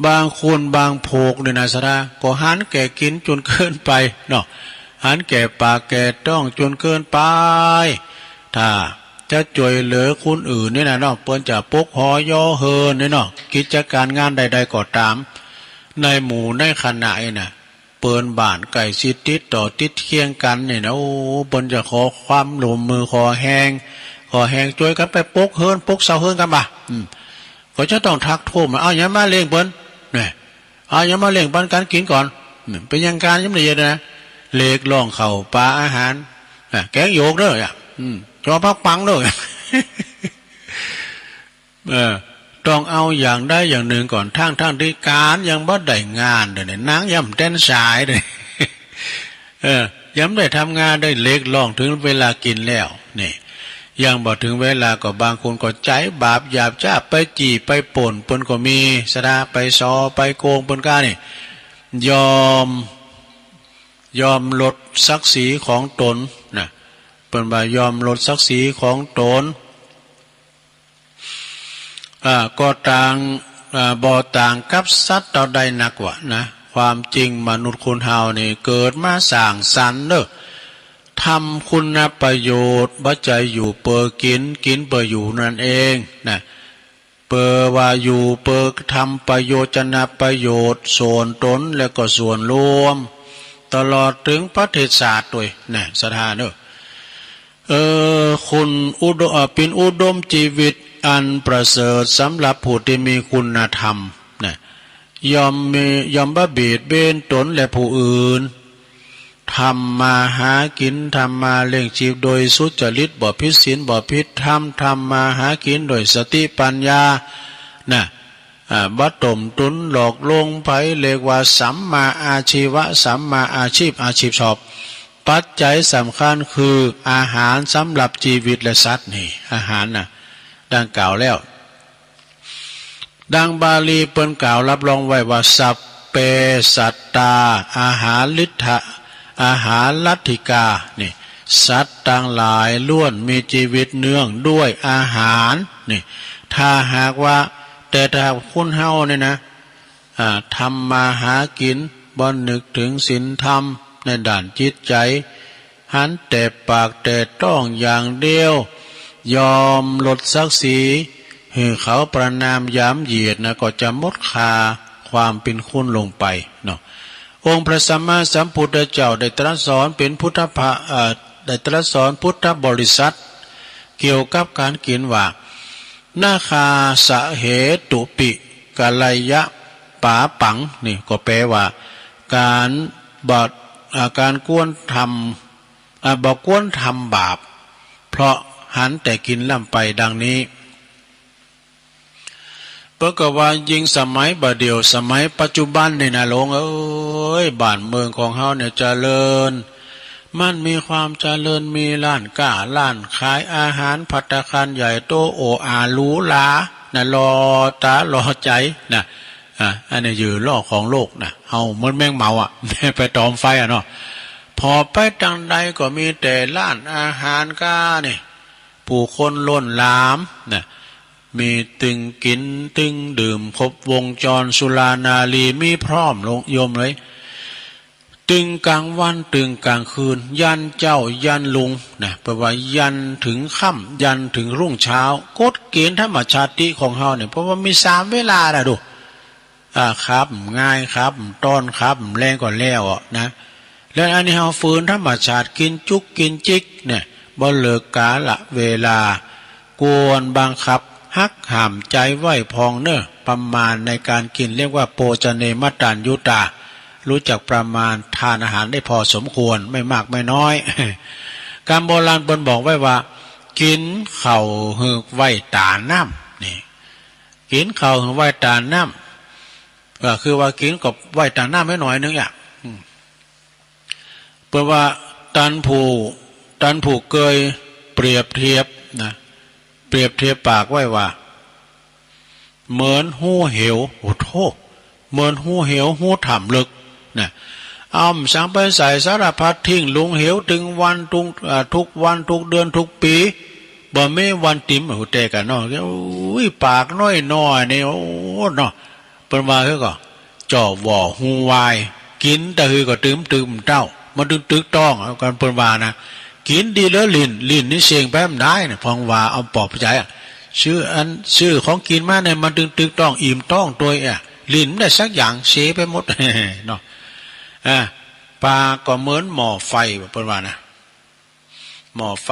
บางคนบางพวกนี่นะ ศรัทธา ก็หันแก่กิ๋นจ๋นเกินไปเนาะ หันแก่ปากแก่ต๊องจ๋นเกินไป ถ้าจะจ้วยเหลือคนอื่นนี่นะเนาะ เปิ้นจะปกหอเยียะเฮือนนี่เนาะ กิจก๋านงานใดๆ ก็ต๋าม ในหมู่ในคณะนี่นะ เปิ้นบ้านใก้ชิดติดต่อติดเคียงกั๋นนี่นะ โอ้ เปิ้นจะขอความร่วมมือ ขอแฮง ขอแฮงจ้วยกั๋นไปปกเฮือน ปกเสาเฮือนกั๋นบ่า อืม ก็จะต้องทักท้วงมา เอาหยังมาเลี้ยงเปิ้น เนี่ย เอาหยังมาเลี้ยงปันกั๋นกิ๋นก่อน อืม เป๋นอย่างก๋านยังบ่ได้เฮ็ดนะ เรียกร้องข้าวป๋าอาหาร อ่ะ แกงหยวกเด้อ อ่ะ อืม จอผักปังเด้อ เออ ต้องเอาอย่างใดอย่างหนึ่งก่อน ทั้งๆ ตี้ก๋านยังบ่ได้งานเลยเนี่ย หนังยังบ่ทันสายเลย เออ ยังบ่ได้ทำงานเลย เรียกร้องเถิงเวลากิ๋นแล้ว นี่ ยังบ่เถิงเวลาก็บางคนก็ใจ๋บาปหยาบช้า ไปจี้ไปปล้นเปิ้นก็มี ศรัทธา ไปซอไปโกงเปิ้นก้านี่ ยอม ยอมลดศักดิ์ศรีของตนนะ เปิ้นว่ายอมลดศักดิ์ศรีของตน อ่า ก็ต่าง อ่า บ่ต่างกับสัตว์เต้าใดนักว่านะ ความจริงมนุษย์คนเฮานี่เกิดมาสร้างสรรค์เนอะ ทำคุณประโยชน์ บ่ใจ้อยู่เปื้อกิ๋น กิ๋นเปื้ออยู่นั่นเองนะ เปื้อว่าอยู่เปื้อทำประโยชน์ ประโยชน์ส่วนตนและก็ส่วนรวม ตลอดเถิงประเทศชาติตวยนะ ศรัทธาเนอะ เออ คนอุดม เอ่อ เป๋นอุดมชีวิตอันประเสริฐสำหรับผู้ที่มีคุณธรรมนะ ย่อมมี ย่อมบ่เบียดเบียนตนและผู้อื่น ทำมาหากิ๋น ทำมาเลี้ยงชีพโดยสุจริต บ่ผิดศีล บ่ผิดธรรม ทำมาหากิ๋นโดยสติปัญญานะ อ่า บ่ต้มตุนหลอกลวงไผ เรียกว่าสัมมาอาชีวะ สัมมาอาชีพ อาชีพชอบ ปัจจัยสำคัญคืออาหารสำหรับชีวิตและสัตว์นี่ อาหารน่ะ ดังกล่าวแล้ว ดังบาลีเปิ้นกล่าวรับรองไว้ว่า สัพเพสัตตา อาหาริทะ อาหารัตถิกา นี่ สัตว์ทั้งหลายล้วนมีชีวิตเนื่องด้วยอาหาร นี่ ถ้าหากว่า แต่ถ้าคนเฮาเนี่ยนะ อ่า ทำมาหากิน บ่นึกถึงศีลธรรมในด้านจิตใจ หันแต่ปากแต่ท้องอย่างเดียว ยอมลดศักดิ์ศรี หื้อเขาประณามหยามเหยียดนะ ก็จะหมดค่าความเป็นคนลงไปเนาะ องค์พระสัมมาสัมพุทธเจ้าได้ตรัสสอนเป็นพุทธภา เอ่อ ได้ตรัสสอนพุทธบริษัท เกี่ยวกับการกินว่า นาคาสะเหตุปิ กัลยะปาปัง นี่ก็แปลว่า การบ่ อ่า การควรทำ อ่า บ่ควรทำบาป เพราะหันแต่กินล้ำไปดังนี้ เปิ้นก็ว่ายิ่งสมัยบ่าเดี่ยว สมัยปัจจุบันนี่นะหลวงเอ้ย บ้านเมืองของเฮาเนี่ยเจริญ มันมีความเจริญ มีร้านค้า ร้านขายอาหาร ภัตตาคารใหญ่โต โออาหรูหรานะ หล่อตาหล่อใจนะ อ่ะ อันนี้อยู่ล้อของโลกนะ เฮาเหมือนแมงเมาอ่ะ ไปตอมไฟอ่ะเนาะ ผ่อไปตางใดก็มีแต่ร้านอาหารก้านี่ ผู้คนล้นหลามนะ มีตึงกินตึงดื่มครบวงจร สุรานารีมีพร้อมโยมเอ๋ย ตึงกลางวันตึงกลางคืน ยันเจ๊ายันลุงนะ แปลว่ายันถึงค่ำ ยันถึงรุ่งเช้า กฎเกณฑ์ธรรมชาติของเฮาเนี่ย เพราะว่ามีสามเวลานะดู อ่า ครับ ง่ายครับ ต้อนครับ แรงก็แล้วอะนะ แล้วอันนี้เฮาฝืนธรรมชาติ กินจุกกินจิกเนี่ย บ่เลือกกาละเวลา ควรบังคับ หักห้ามใจไว้พองเนอะ ประมาณในการกิน เรียกว่า โภชเน มัตตัญญูตา รู้จักประมาณทานอาหารได้พอสมควร ไม่มากไม่น้อย กำโบราณเปิ้นบอกไว้ว่า กินข้าวหืกไว้ตาน้ำ นี่ กินข้าวหืกไว้ตาน้ำ ก็คือว่ากินก็ไว้ตาน้ำไว้หน่อยนึงอ่ะ อืม เปิ้นว่า ตันผู้ ตันผู้เกยเปรียบเทียบนะ เปรียบเทียบปากไว้ว่า เหมือนฮูเหว โอ้โธ่ เหมือนฮูเหว ฮูถ้ำลึกนะ เอาสังไปใส่สารพัดทิ้งลงเหว ตึงวัน ทุก อ่า ทุกวัน ทุกเดือน ทุกปี บ่มีวันติ่ม ฮู้แต่กันเนาะ อุ้ย ปากน้อยๆ นี่ โอ้ เนาะ เปิ้นว่าคือก็ จ่อหว่อฮูวาย กินแต่หือก็ตึมตึมเต้า มันตึงตึกต้องกัน เปิ้นว่านะ กินดีแล้วลิ้น ลิ้นนี่เซ็งไปมันได้เนี่ย พองว่าเอาปอบใจอะ ซื้ออัน ซื้อของกินมาเนี่ย มันตึงตึกต้อง อิ่มต้องตัวอ่ะ ลิ้นมันได้สักอย่าง เสียไปหมด เนาะ อ่า ปากก็เหมือนหม้อไฟ เปิ้นว่านะ หม้อไฟ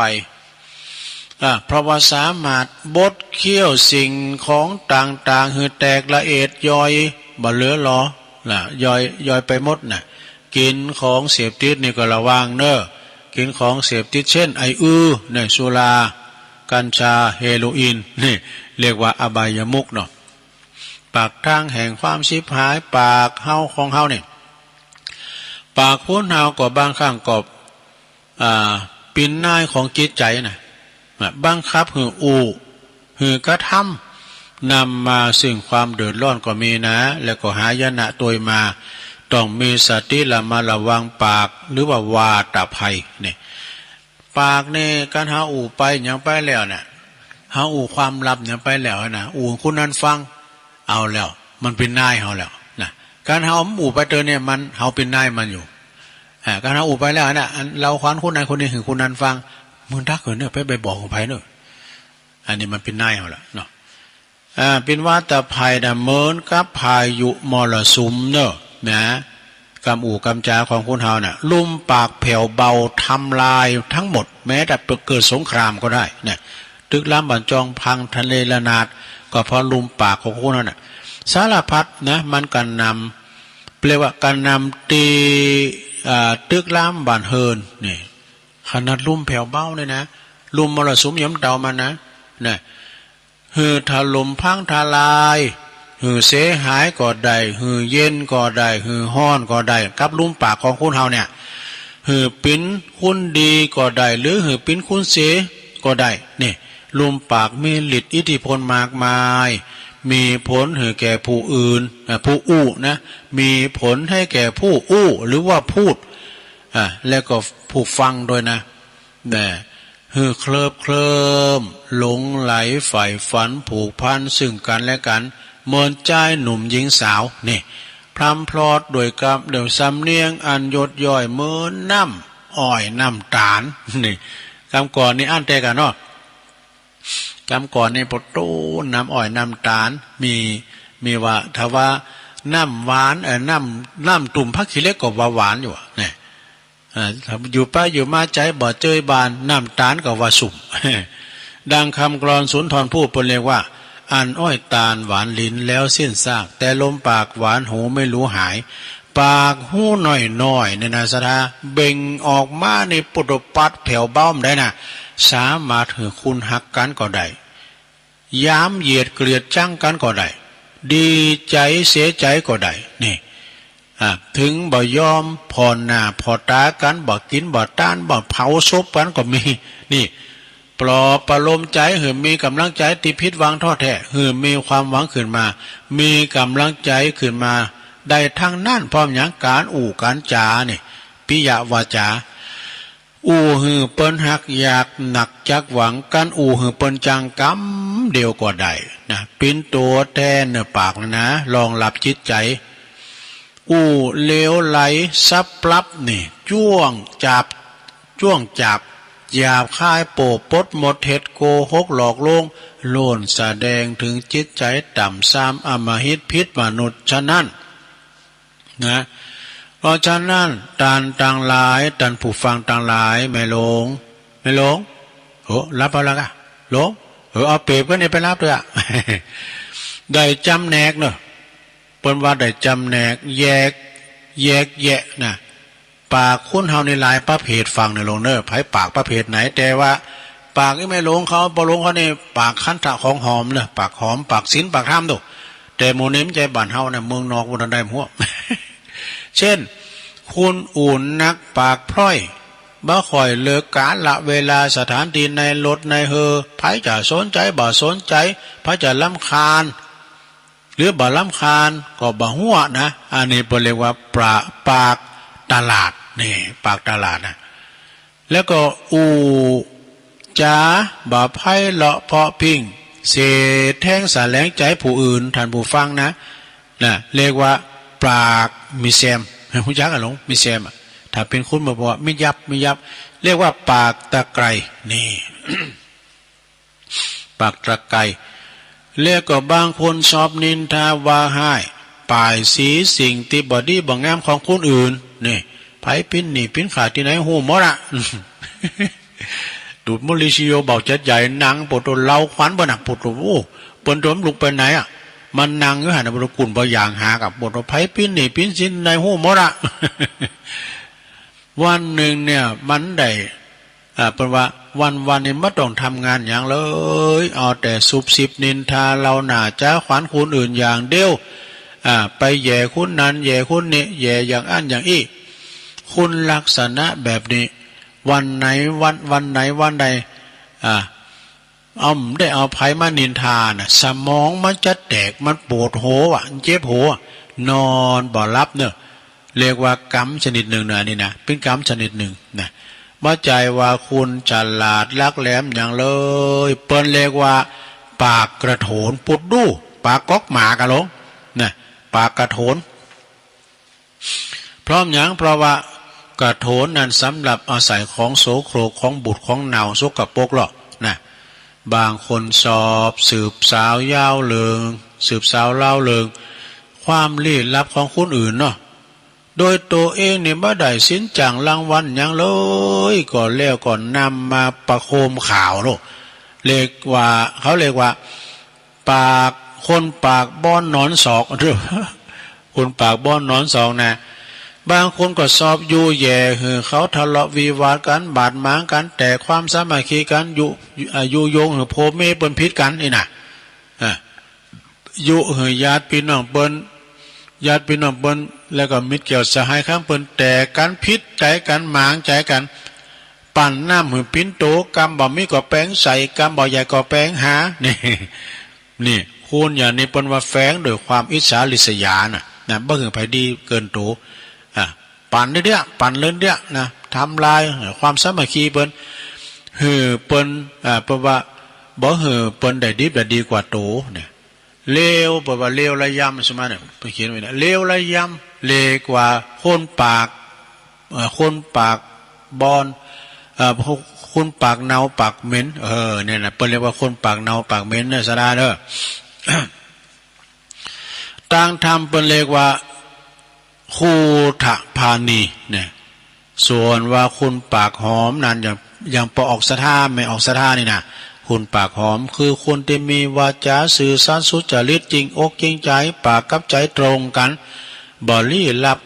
อ่า เพราะว่าสามารถบดเคี้ยวสิ่งของต่างๆ หื้อแตกละเอียดย่อย บ่เหลือหลอ นะ ย่อย ย่อยไปหมดนะ กินของเสพติดนี่ก็ระวังเนอะ กินของเสพติดเช่น ไออื้อเนี่ย สุรา กัญชา เฮโรอีน นี่ เรียกว่าอบายมุขเนาะ ปากทางแห่งความชิบหาย ปากเฮาของเฮาเนี่ย ปากคนเฮาก็บางครั้งก็ อ่า เป็นนายของจิตใจนะ บังคับหื้ออู้ หื้อกระทำ นำมาซึ่งความเดือดร้อนก็มีนะ แล้วก็หายนะตวยมา ต้องมีสติระมัดระวังปาก หรือว่าวาตภัยเนี่ย ปากนี่ คันเฮาอู้ไปหยังไปแล้วน่ะ เฮาอู้ความลับหยังไปแล้วนะ อู้คนนั้นฟัง เอาแล้ว มันเป็นนายเฮาแล้วนะ คันเฮาอู้ไปเตอเนี่ย มัน เฮาเป็นนายมันอยู่ อ่า คันเฮาอู้ไปแล้วนะ อันเล่าขวัญคนนั้นคนนี้หื้อคนนั้นฟัง มึงตักเถิดเนอะ ไป ไปบอกของไผเนอะ อันนี้มันเป็นนายเฮาแล้วเนาะ อ่า เป็นวาตภัยนะ เหมือนกับพายุมรสุมเนอะ นะ กำอู้กำจาของคนเฮาน่ะ ลมปากแผ่วเบาทำลายทั้งหมด แม้แต่เกิดสงครามก็ได้นะ ตึกรามบ้านช่องพังทะเลระนาด ก็เพราะลมปากของคนนั้นน่ะ สารพัดนะ มันกระหน่ำ เรียกว่ากระหน่ำตี อ่า ตึกรามบ้านเฮือนนี่ ขนาดลมแผ่วเบาเนี่ยนะ ลมมรสุมยามเตามันนะ นะ หื้อถล่มพังทลาย หื้อเสียหายก็ได้ หื้อเย็นก็ได้ หื้อฮ้อนก็ได้ กับลุมปากของคนเฮาเนี่ย หื้อเป็นคนดีก็ได้ หรือหื้อเป็นคนเสียก็ได้ นี่ ลุมปากมีฤทธิ์อิทธิพลมากมาย มีผลหื้อแก่ผู้อื่น เอ่อ ผู้อู้นะ มีผลให้แก่ผู้อู้ หรือว่าพูด อ่า แล้วก็ผู้ฟังด้วยนะ แน่ หื้อเคลิบเคลิ้ม หลงใหลใฝ่ฝันผูกพันซึ่งกันและกัน เหมือนชายหนุ่มหญิงสาว นี่ พร่ำพรอดด้วยกำ ด้วยสำเนียงอันหยดย้อยเหมือนน้ำอ้อยน้ำตาล นี่ กำก่อนนี่อั้นแต่กันเนาะ กำก่อนนี่ปะโต้ น้ำอ้อยน้ำตาล มี มีว่า ถ้าว่าน้ำหวาน เอ่อ น้ำ น้ำตุ่มผักขี้เหล็กก็ว่าหวานอยู่อะ นี่ อ่า อยู่ไปอยู่มาใจบ่เจยบาน น้ำตาลก็ว่าสุม ดังคำกลอนสุนทรภู่เปิ้นเรียกว่า อันอ้อยตาลหวานลิ้นแล้วสิ้นซาก แต่ลมปากหวานหูไม่รู้หาย ปากฮู้น้อยๆ เนี่ยนะศรัทธา เบ่งออกมานี่ปุตตปัดแผวเบ้าบ่ได้นะ สามารถหื้อคุณฮักกันก็ได้ ยามเหยียดเกลียดชังกันก็ได้ ดีใจเสียใจก็ได้ นี่ อ่า ถึงบ่ยอมผ่อนหน้าผ่อตากัน บ่กินบ่ตาน บ่เผาศพกันก็มี นี่ ปลอบประโลมใจหื้อมีกำลังใจตี้ผิดหวังท้อแท้ หื้อมีความหวังขึ้นมา มีกำลังใจขึ้นมา ได้ทั้งนั้น พร้อมหยัง การอู้การจา นี่ ปิยวาจา อู้หื้อเปิ้นฮักอยากหนักจักหวัง กันอู้หื้อเปิ้นจังกำเดียวก็ได้นะ เป็นตัวแทนเนอปากนะ รองรับจิตใจ อู้เลวไหลสับปรับนี่ จ้วงจาบ จ้วงจาบ หยาบคายโป้ปดหมดเท็จ โกหกหลอกลวง ล้วนแสดงถึงจิตใจต่ำทรามอำมหิต ผิดมนุษย์ ฉะนั้น นะ เพราะฉะนั้น ท่านทั้งหลาย ท่านผู้ฟังทั้งหลาย แม่หลวง แม่หลวง โอ้ หลับเอาละกะ หลวง เออ เอาเปรียบกันนี่ไปหลับด้วยอะ ได้จำแนกเนอะ เปิ้นว่าได้จำแนก แยก แยกแยะนะ ปากคนเฮานี่หลายประเภท ฟังเนอะหลวงเนอะ ไผปากประเภทไหน แต่ว่าปากอีแม่หลวงเขา ป้อหลวงเขานี่ ปากคันธะของหอมเนอะ ปากหอม ปากศีล ปากธรรมโต แต่หมู่นี้มันใจ้บ้านเฮานะ เมืองนอกบ่ทันได้หัว เช่น คนอื่นนักปากพร่อย บ่ค่อยเลือกกาละเวลา สถานที่ ในรถในเฮือ ไผจะสนใจบ่สนใจ ไผจะรำคาญ หรือบ่รำคาญก็บ่หัวนะ อันนี้เปิ้นเรียกว่าปะ ปากตลาด นี่ ปากตลาดนะ แล้วก็อู้จาบ่ไพเราะเพาะพริ้ง เสแสร้งสาแหลงใจผู้อื่น ท่านผู้ฟังนะ นะ เรียกว่าปากมีแซม ฮู้จักอะหลวง มีแซมอะ ถ้าเป็นคนบ่บอกว่ามียับ มียับ เรียกว่าปากตะไคร่ นี่ ปากตะไคร่ แล้วก็บางคนชอบนินทาว่าฮ้าย ป้ายสีสิ่งตี้บ่ดีบ่งามของคนอื่น นี่ ไผปิ้นหนี้ปิ้นขาดตี้ไหนฮู้หมดอะ ดูดมูลลิชิโยเบาจัดใหญ่ นั่งปวดตัวเล้าขวัญเปิ้นน่ะ ปวดตัว โอ้ เปิ้นตัวมันลุกไปไหนอะ มันนั่งอยู่หั่นน่ะ ปวดตัวกุ่นบ่อย่างหากอะ ปวดตัวไผปิ้นหนี้ปิ้นสินไหนฮู้หมดอะ วันหนึ่งเนี่ยมันได้ อ่า เปิ้นว่าวันๆ นี่บ่ต้องทำงานหยังเลย เอาแต่ซุบซิบนินทาเล่าหน้าจาขวัญคนอื่นอย่างเดียว อ่า ไปแหย่คนนั้นแหย่คนนี้ แหย่อย่างอั้นอย่างอี้ คุณลักษณะแบบนี้ วันไหนวัน วันไหนวันใด อ่า เอา ได้เอาไผมานินทาน่ะ สมองมันจะแตก มันปวดหัวอะ เจ็บหัว นอนบ่หลับเนอะ เรียกว่ากรรมชนิดหนึ่งนะ อันนี้นะ เป็นกรรมชนิดหนึ่งนะ บ่ใจ้ว่าคุณฉลาดหลักแหลมหยังเลย เปิ้นเรียกว่าปากกระโถน ปุดดู ปากก๊อกหมากะหลวง นะ ปากกระโถน เพราะหยัง เพราะว่ากระโถนนั้นสำหรับอาศัยของโสโครก ของบูด ของเน่า สกปรกเนาะ นะ บางคนชอบสืบสาวยาวเรื่อง สืบสาวเล่าเรื่อง ความลี้ลับของคนอื่นเนาะ โดยตัวเองนี่บ่ได้สินจ้างรางวัลหยังเลย ก็แล้วก็นำมาประโคมข่าวเนาะ เรียกว่า เขาเรียกว่า ปาก คนปากบ่อนนอนซอก คนปากบ่อนนอนซอกนะ บางคนก็ชอบยุแย่หื้อเขาทะเลาะวิวาทกัน บาดหมางกัน แตกความสามัคคีกัน ยุ อ่า ยุยงหื้อพ่อแม่เปิ้นผิดกันนี่นะ อ่า ยุหื้อญาติพี่น้องเปิ้น ญาติพี่น้องเปิ้น แล้วก็มิตรแก้วสหายของเปิ้น แตกกัน ผิดใจ๋กัน หมางใจ๋กัน ปันน้ำหื้อปิ๋นโต กำบ่มีก็แป๋งใส่ กำบ่ใหญ่ก็แป๋งหา นี่ นี่ คนอย่างนี้เปิ้นว่าแฝงด้วยความอิจฉาริษยาน่ะ นะ บ่หื้อไผดีเกินโต อ่ะ ปันเรื่อยๆ ปันเรื่อยๆ นะ ทำลายความสามัคคีเปิ้น หื้อเปิ้น อ่า เปิ้นว่า บ่หื้อเปิ้นได้ดิบได้ดีกว่าโต เนี่ย เลว เปิ้นว่าเลวระยำ ใช่ไหมเนี่ย เปิ้นเขียนไว้เนี่ย เลวระยำ เลวกว่าคนปาก เอ่อ คนปากบอน เอ่อ คนปากเน่าปากเหม็น เออ เนี่ยนะ เปิ้นเรียกว่าคนปากเน่าปากเหม็นเนี่ย สาระเด้อ ตางธรรมเปิ้นเรียกว่า คูธพานี เนี่ย ส่วนว่าคนปากหอมนั้นยัง ยังบ่ออกศรัทธา ไม่ออกศรัทธานี่นะ คนปากหอมคือคนที่มีวาจาซื่อสัตย์สุจริต จริงอกจริงใจ ปากกับใจตรงกัน บ่ลี้ลับ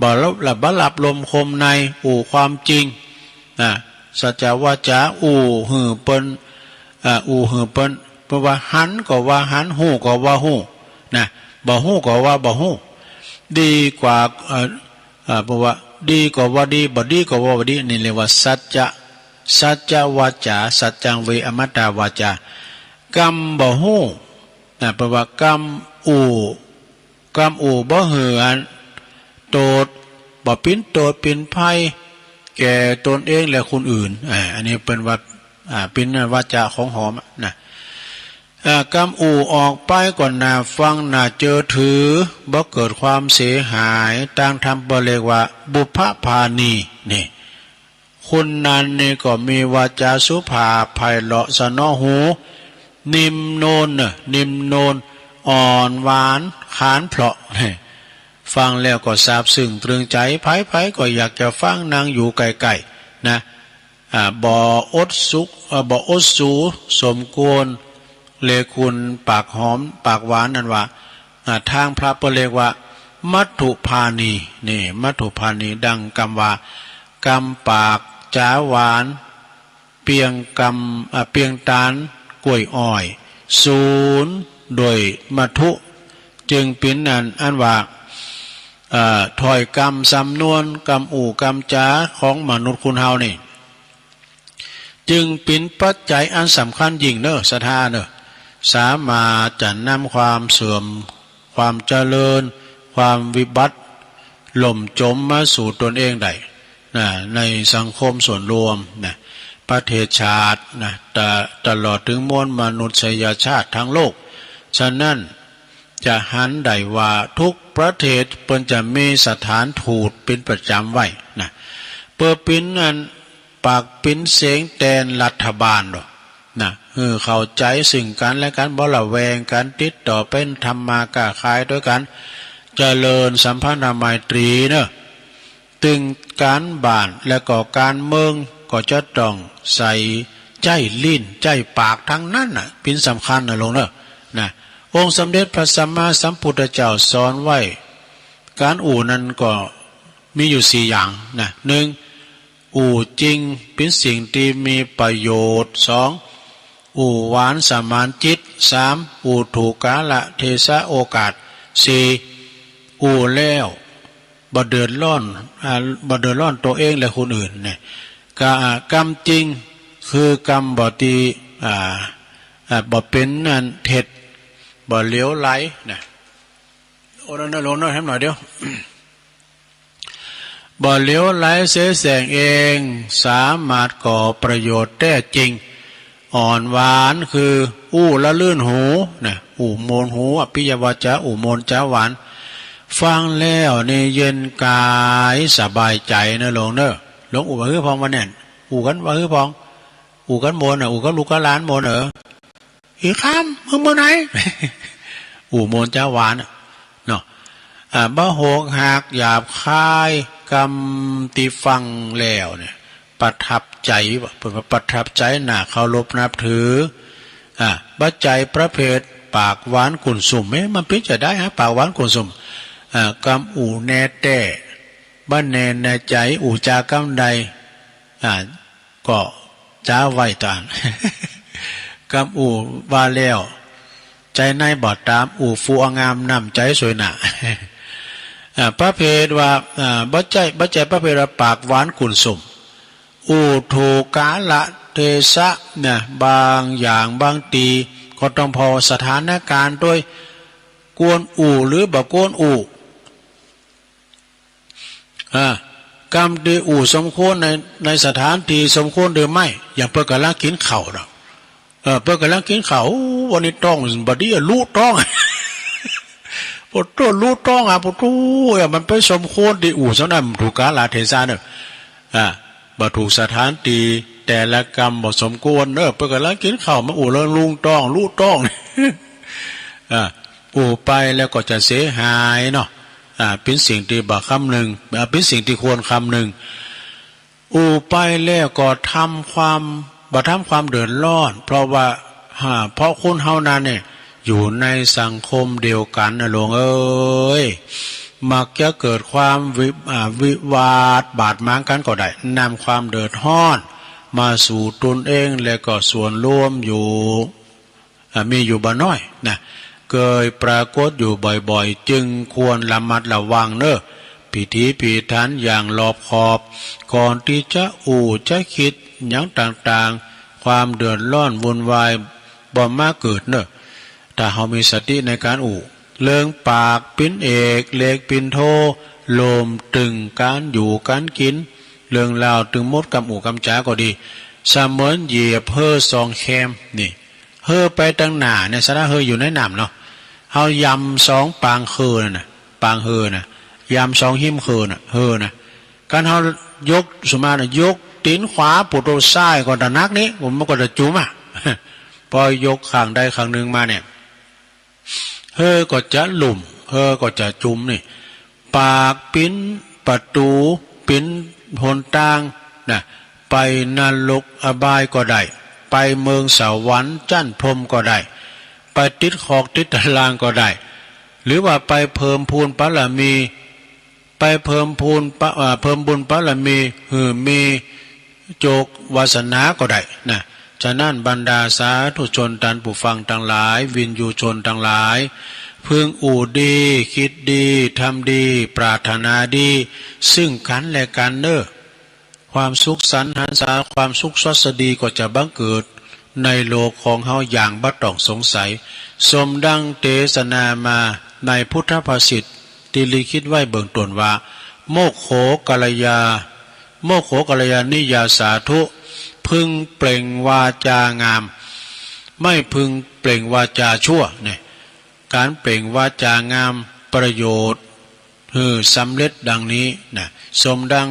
บ่ลับ บ่ลับลมคมใน อู้ความจริง นะ สัจจวาจา อู้หื้อเปิ้น อ่า อู้หื้อเปิ้น เปิ้นว่าหันก็ว่าหัน ฮู้ก็ว่าฮู้ นะ บ่ฮู้ก็ว่าบ่ฮู้ ดีกว่า เอ่อ อ่า เปิ้นว่าดีก็ว่าดี บ่ดีก็ว่าบ่ดี นี่เรียกว่าสัจจะ สัจจวาจา สัจจังเวอมตาวาจา กำบ่ฮู้ นะ เปิ้นว่ากำอู้ กำอู้บ่หื้ออันโตษ บ่ปิ๋นโตษปิ๋นภัยแก่ตนเองและคนอื่น อ่า อันนี้เปิ้นว่า อ่า ปิ๋นวาจาของหอมอะนะ อ่า กำอู้ออกไปก็น่าฟังน่าเจื้อถือ บ่เกิดความเสียหาย ตางธรรมเปิ้นเรียกว่าบุพพานี นี่ คนนั้นนี่ก็มีวาจาสุภาพไพเราะสนอหู นิ่มนวลเน่อ นิ่มนวล อ่อนหวาน ขานเพราะ ฟังแล้วก็ซาบซึ้งตรึงใจ ใผๆ ก็อยากจะฟัง นั่งอยู่ใกล้ๆ นะ อ่า บ่อดสุข เอ่อ บ่อดสูสมควร เลยคนปากหอมปากหวานนั่นว่า อ่า ตางพระเปิ้นเรียกว่ามัทธุพานี นี่ มัทธุพานี ดังกำว่า กำปากจ๋าหวาน เปรียงกำ อ่า เปรียงตานกล้วยอ้อย สูนโดยมัทธุ จึงเป๋นอัน อันว่า เอ่อ ถ้อยกำสำนวน กำอู้กำจ๋าของมนุษย์คนเฮานี่ จึงเป๋นปัจจัยอันสำคัญยิ่งเน่อ ศรัทธาเน่อ สามารถจะนำความเสื่อม ความเจริญ ความวิบัติ ล่มจมมาสู่ตนเองได้ นะ ในสังคมส่วนรวม นะ ประเทศชาติ นะ ตะ- ตลอดถึงมวลมนุษยชาติทั้งโลก ฉะนั้น จะหันได้ว่าทุกประเทศเปิ้นจะมีสถานทูตเป๋นประจ๋ำไว้ นะ เปื้อเป๋นอัน ปากเป๋นเสียงแตนรัฐบาลดอก นะ หื้อเข้าใจ๋ซึ่งกั๋นและกั๋น บ่ระแวงกั๋น ติดต่อเป๋นทำมาค้าขายตวยกั๋น เจริญสัมพันธไมตรีเน่อ ตึงก๋านบ้านและก็ก๋านเมืองก็จะต้องใส่ใจ๊ลิ้นใจ๊ปากตังนั้นน่ะ เป๋นสำคัญน่ะหลวงเน่อ นะ องค์สมเด็จพระสัมมาสัมพุทธเจ้าสอนไว้ ก๋านอู้นั้นก็มีอยู่สี่อย่าง นะ นึ่ง อู้จริง เป๋นสิ่งตี้มีประโยชน์ สอง อู้หวานสมานจิต สาม อู้ถูกกาลเทศะโอกาส สี่ อู้แล้วบ่เดือดร้อน อ่า บ่เดือดร้อนตัวเองและคนอื่น เนี่ย กะ- กำจริง คือกำบ่ตี้ อ่า อ่า บ่เป๋นอันเท็จ บ่เหลวไหล นะ โอ้ นั่นๆ ลงหน่อย แหมหน่อยเดียว บ่เหลวไหลเสแสร้งเอง สามารถก่อประโยชน์แต๊จริง อ่อนหวาน คืออู้ละลื่นหู นะ อู้ม่วนหู อภิยวาจา อู้ม่วนจ๋าหวาน ฟังแล้วนี่เย็นกายสบายใจ๋เน่อหลวงเน่อ หลวงอู้ว่าหื้อพ่องว่าแน่น อู้กั๋นว่าหื้อพ่อง อู้กั๋นม่วนเน่อ อู้กับลูกกับหลานม่วนเน่อ อีกคำ มึงบ่ไหน อู้ม่วนจ๋าหวานน่ะ เนาะ อ่า บ่โหกหักหยาบคาย กำตี้ฟังแล้วเนี่ย ประทับใจ๋ ว่าเปิ้นว่าประทับใจ๋ น่าเคารพนับถือ อ่า บ่ใจ้ประเภทปากหวานกุ่นซุ่ม เอ๊ะ มันเป๋นจะใดฮะ ปากหวานกุ่นซุ่ม อ่า กำอู้แน่แต๊ บ่แน่ในใจ๋ อู้จ๋ากำใด อ่า ก็จ๋าไว้ตาน กำอู้ว่าแล้ว ใจ๊ในบ่ต๋าม อู่ฟูอางามน้ำใจ๊สวยหนา อ่า ประเภทว่า อ่า บ่ใจ้ บ่ใจ้ประเภทว่าปากหวานกุนส้ม อู่ถูกกาลเทศะนะ บางอย่างบางทีก็ต้องผ่อสถานการณ์ด้วย ควรอู่หรือบ่ควรอู่ อ่า กำตี้อู่สมควรใน ในสถานที่สมควรหรือไม่ อย่างเปิ้นก่ำลังกิ๋นข้าวเนาะ เออ เปิ้นก่ำลังกิ๋นข้าว โอ้ วันนี้ต๊องบ่ดีอะ ลุต๊อง ปวดตัวลุต๊องอะ ปวดตัวอะ มันไปสมควรตี้อู่ซะนั้น บ่ถูกกาลเทศะเนาะ อ่า บ่ถูกสถานที่ แต่ละกำบ่สมควรเนาะ เปิ้นก่ำลังกิ๋นข้าว มาอู่เรื่องลุต๊อง ลุต๊อง อ่า อู่ไปแล้วก็จะเสียหายเนาะ อ่า เป๋นสิ่งตี้บ่คำนึง อ่า เป๋นสิ่งตี้ควรคำนึง อู่ไปแล้วก็ทำความ บ่ทำความเดือดร้อน เพราะว่า อ่า เพราะคนเฮานั้นเนี่ย อยู่ในสังคมเดียวกั๋นนะหลวงเอ๋ย มักจะเกิดความวิ อ่า วิวาทบาดหมางกั๋นก็ได้ นำความเดือดร้อนมาสู่ตนเองและก็ส่วนรวมอยู่ อ่า มีอยู่บ่น้อยนะ เกยปรากฏอยู่บ่อยๆ จึงควรระมัดระวังเนาะ พิถีพิถันอย่างรอบคอบ ก่อนตี้จะอู้จะคิดหยังต่างๆ ความเดือดร้อนวุ่นวายบ่มาเกิดเนาะ ถ้าเฮามีสติในก๋านอู้ เรื่องปากเป๋นเอก เล็บเป๋นโท รวมเถิงก๋านอยู่ก๋านกิ๋น เรื่องราวตึงหมดกำอู้กำจ๋าก็ดี เสมือนเหยียบเฮือสองแคมนี่ เฮือไปตังหน้าเนี่ย สาระเฮืออยู่ในน้ำเนาะ เฮายำสองปางเฮือนั่นน่ะ ปางเฮือน่ะ ยำสองฮิมเฮือน่ะ เฮือน่ะ คันเฮายก สมมุติน่ะ ยกตี๋นขวา ปูดโตซ้ายก็ตะหนักนี่ มันก็จะจุ่มอะ พอยกข้างใดข้างหนึ่งมาเนี่ย เฮือก็จะลุ่ม เฮือก็จะจุ่มนี่ ปากเป๋นประตู๋ เป๋นหนตางนะ ไปนรกอบายก็ได้ ไปเมืองสวรรค์จั้นพรหมก็ได้ ไปติดคอกติดตารางก็ได้ หรือว่าไปเพิ่มพูนบารมี ไปเพิ่มพูนบะ เอ่อ เพิ่มบุญบารมี หื้อมีโจควาสนาก็ได้นะ ฉะนั้นบรรดาสาธุชนต้านผู้ฟังตังหลาย วิญญูชนตังหลาย พึงอู้ดี กึ๊ดดี ทำดี ปรารถนาดี ซึ่งกั๋นและกั๋นเนาะ ความสุขสันต์หันษา ความสุขสวัสดีก็จะบังเกิดในโลกของเฮาอย่างบ่ต้องสงสัย สมดังเตสนามาในพุทธภาษิตตี้ลิขิตไว้เบื้องต้นว่า โมคโขกัลยา โมคโขกัลยาณิยาสาธุ พึงเปล่งวาจางาม ไม่พึงเปล่งวาจาชั่ว เนี่ย ก๋านเปล่งวาจางามประโยชน์ หื้อสำเร็จดังนี้นะ สมดัง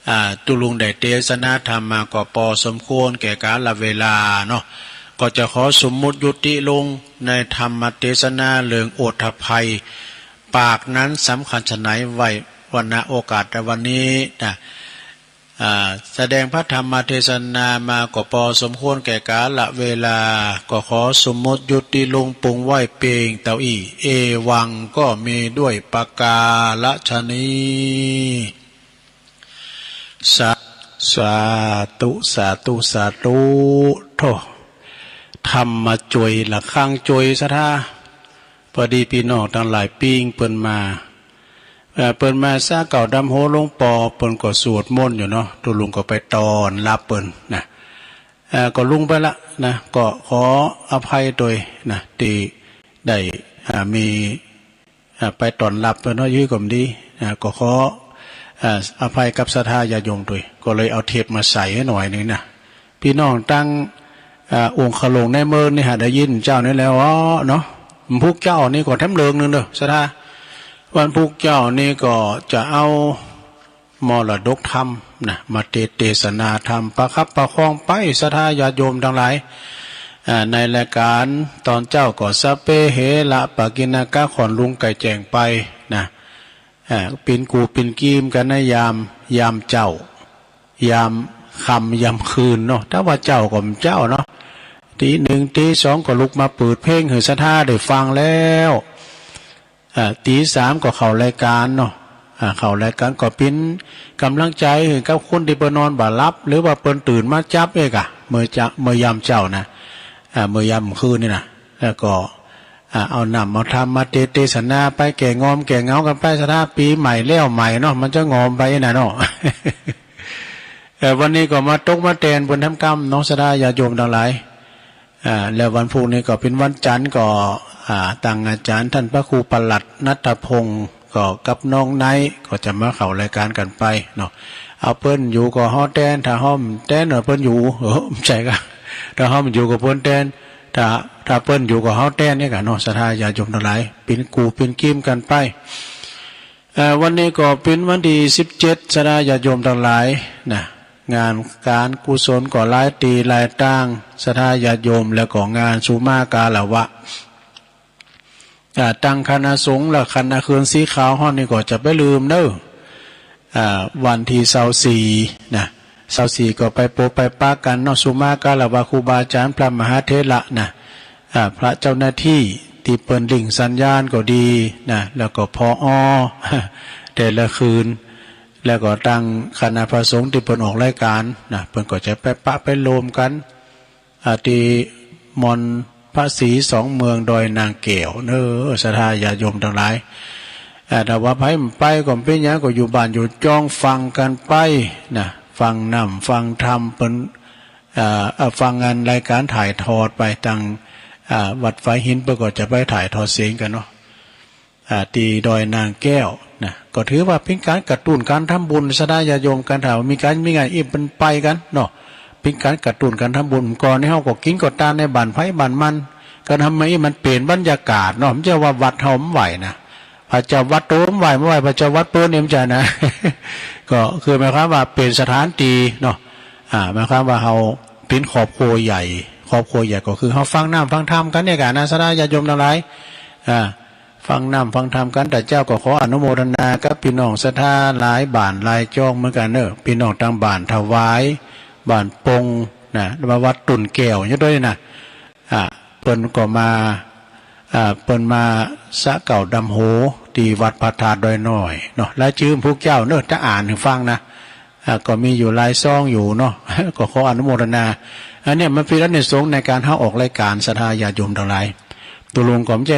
อ่า ตุ๊ลุงได้เตสนาธรรมมาก็ปอสมควรแก่กาลเวลาเนาะ ก็จะขอสมมุติยุติลงในธรรมเตสนาเรื่องโอฏฐัพภัย ปากนั้นสำคัญฉะไหน ไว้วันหน้าโอกาส แต่วันนี้นะ อ่า แสดงพระธรรมเทศนามาก็ปอสมควรแก่กาลเวลา ก็ขอสมมุติยุติลงปรุงไว้เปียงเต้าอี้ เอวังก็มีด้วยประการฉะนี้ สา สาธุ สาธุ สาธุ โธ่ ธรรมมาจ่วย ละฆังจ่วย ศรัทธา ปอดีปี้น้องตังหลายปิ้งเปิ้นมา เอ่อ เปิ้นมาซะเก่าดำโฮหลวงปอ เปิ้นก็สวดมนต์อยู่เนาะ ตุ๊ลุงก็ไปต้อนฮับเปิ้นนะ เอ่อ ก็ลุงไปละนะ ก็ขออภัยตวยนะ ตี้ได้ อ่า มี อ่า ไปต้อนฮับเปิ้นเนาะ อยู่ก็บ่ดี อ่า ก็ขอ อ่า อภัยกับศรัทธาญาติโยมตวย ก็เลยเอาเทปมาใส่ให้หน่อยหนึ่งนะ ปี้น้องตัง อ่า องค์ขะหลงในเมืองนี่หาได้ยินเจ้านี่แล้วอ๋อเนาะ วันพุธเจ้านี่ก็แถมเรื่องหนึ่งเด้อ ศรัทธา วันพุธเจ้านี่ก็จะเอามรดกธรรมนะ มาเต เตสนาธรรม ประคับประคองไป ศรัทธาญาติโยมตังหลาย อ่า ในรายการตอนเจ้าก็สัพเพเหระปะกิณณกะ ขอนลุงไก่แจ้งไปนะ อ่า ปิ้นกูปิ้นกีมกั๋นในยาม ยามเจ๊า ยามค่ำยามคืนเนาะ ถ้าว่าเจ๊าก็บ่เจ๊าเนาะ ตีหนึ่งตีสองก็ลุกมาเปิดเพลงหื้อศรัทธาได้ฟังแล้ว อ่า ตีสามก็เข้ารายการเนาะ อ่า เข้ารายการก็ปิ้นก๋ำลังใจ๋หื้อกับคนตี้เปิ้นนอนบ่หลับ หรือว่าเปิ้นตื่นมาจับเอกอะ เมื่อจะ เมื่อยามเจ๊านะ อ่า เมื่อยามคืนนี่นะ แล้วก็ อ่า เอาน้ำเอาธรรมมาเต เตสนาไป แก้ง่อมแก้เหงากั๋นไป ศรัทธา ปี๋ใหม่แล้วใหม่เนาะ มันจะงอมไปนะเนาะ เอ่อ วันนี้ก็มาตกมาแตนเปิ้นแหมกำเนาะ ศรัทธาญาติโยมตังหลาย อ่า แล้ววันพุธนี้ก็เป๋นวันจันทร์ก็ อ่า ตังอาจารย์ต้านพระครูปลัดณัฐพงศ์ก็กับน้องไนท์ก็จะมาเข้ารายการกั๋นไปเนาะ เอาเปิ้นอยู่ก็เฮาแตน ถ้าเฮาบ่แตน เอาเปิ้นอยู่ เออ บ่ใจ้กา ถ้าเฮาบ่อยู่ก็เปิ้นแตน ถ้า ถ้าเปิ้นอยู่ก็เฮาแตนนี่กาเนาะ ศรัทธาญาติโยมตังหลาย เป๋นกู้เป๋นกี๋กั๋นไป เอ่อ วันนี้ก็เป๋นวันตี้สิบเจ็ด ศรัทธาญาติโยมตังหลายนะ งานก๋านกุศลก็หลายตี้หลายตาง ศรัทธาญาติโยม แล้วก็งานสุมาฆาราวะ อ่า ตังคณะสงฆ์และคณะเฮือนสีขาวเฮานี่ก็จะบ่ลืมเนาะ อ่า วันตี้ซาวสี่นะ ซาวสี่ก็ไปปบไปปะกั๋นเนาะ สุมาฆาราวะครูบาอาจารย์พระมหาเถระนะ อ่า พระเจ้าหน้าตี้ตี้เปิ้นลิงก์สัญญาณก็ดีนะ แล้วก็ ผอ แต่ละคืน แล้วก็ตังคณะพระสงฆ์ตี้เปิ้นออกรายการนะ เปิ้นก็จะไปปะไปโฮมกั๋น อ่า ตี้ม่อนพระศรีสองเมืองดอยนางแก้วเนาะ ศรัทธาญาติโยมตังหลาย อ่า ถ้าว่าไผบ่ไปก็บ่เป๋นหยัง ก็อยู่บ้านอยู่จองฟังกั๋นไปนะ ฟังน้ำฟังธรรมเปิ้น อ่า อ่า ฟังงานรายการถ่ายทอดไปตัง อ่า วัดฝายหิน เปิ้นก็จะไปถ่ายทอดเสียงกั๋นเนาะ อ่า ตี้ดอยนางแก้วนะ ก็ถือว่าเป๋นก๋านกระตุ้นก๋านทำบุญ ศรัทธาญาติโยมกั๋น ถ้ามีก๋านมีงานอิ้มเปิ้นไปกั๋นเนาะ เป๋นก๋านกระตุ้นก๋านทำบุญ ก่อนนี้เฮาก็กิ๋นก็ตานในบ้านไผบ้านมัน ก็ทำให้มันเป๋นบรรยากาศเนาะ บ่ใจ้ว่าวัดเฮาบ่ไหว้นะ พระเจ้าวัดโตบ่ไหว้ บ่ไหว้พระเจ้าวัดเปิ้นนี่บ่ใจ้นะ ก็คือหมายความว่าเป๋นสถานตี้เนาะ อ่า หมายความว่าเฮาเป๋นครอบครัวใหญ่ ครอบครัวใหญ่ก็คือเฮาฟังน้ำฟังธรรมกั๋นนี่กานะ ศรัทธาญาติโยมตังหลาย อ่า ฟังน้ำฟังธรรมกั๋น แต่เจ้าก็ขออนุโมทนากับปี้น้องศรัทธาหลายบ้านหลายจองเหมือนกั๋นเนาะ ปี้น้องตังบ้านถวาย บ้านปงนะ มาวัดตุ่นแก้วอยู่ด้วยนะ อ่า เปิ้นก็มา อ่า เปิ้นมาสะเกล้าดำหัวตี้วัดพระธาตุดอยน้อยเนาะ รายจื้อพวกเจ้าเนาะ จะอ่านหื้อฟังนะ อ่า ก็มีอยู่หลายซองอยู่เนาะ ก็ขออนุโมทนา อันเนี้ยมันเป๋นอานิสงส์ในก๋านเฮาออกรายการ ศรัทธาญาติโยมตังหลาย ตุลุงก็บ่ใจ้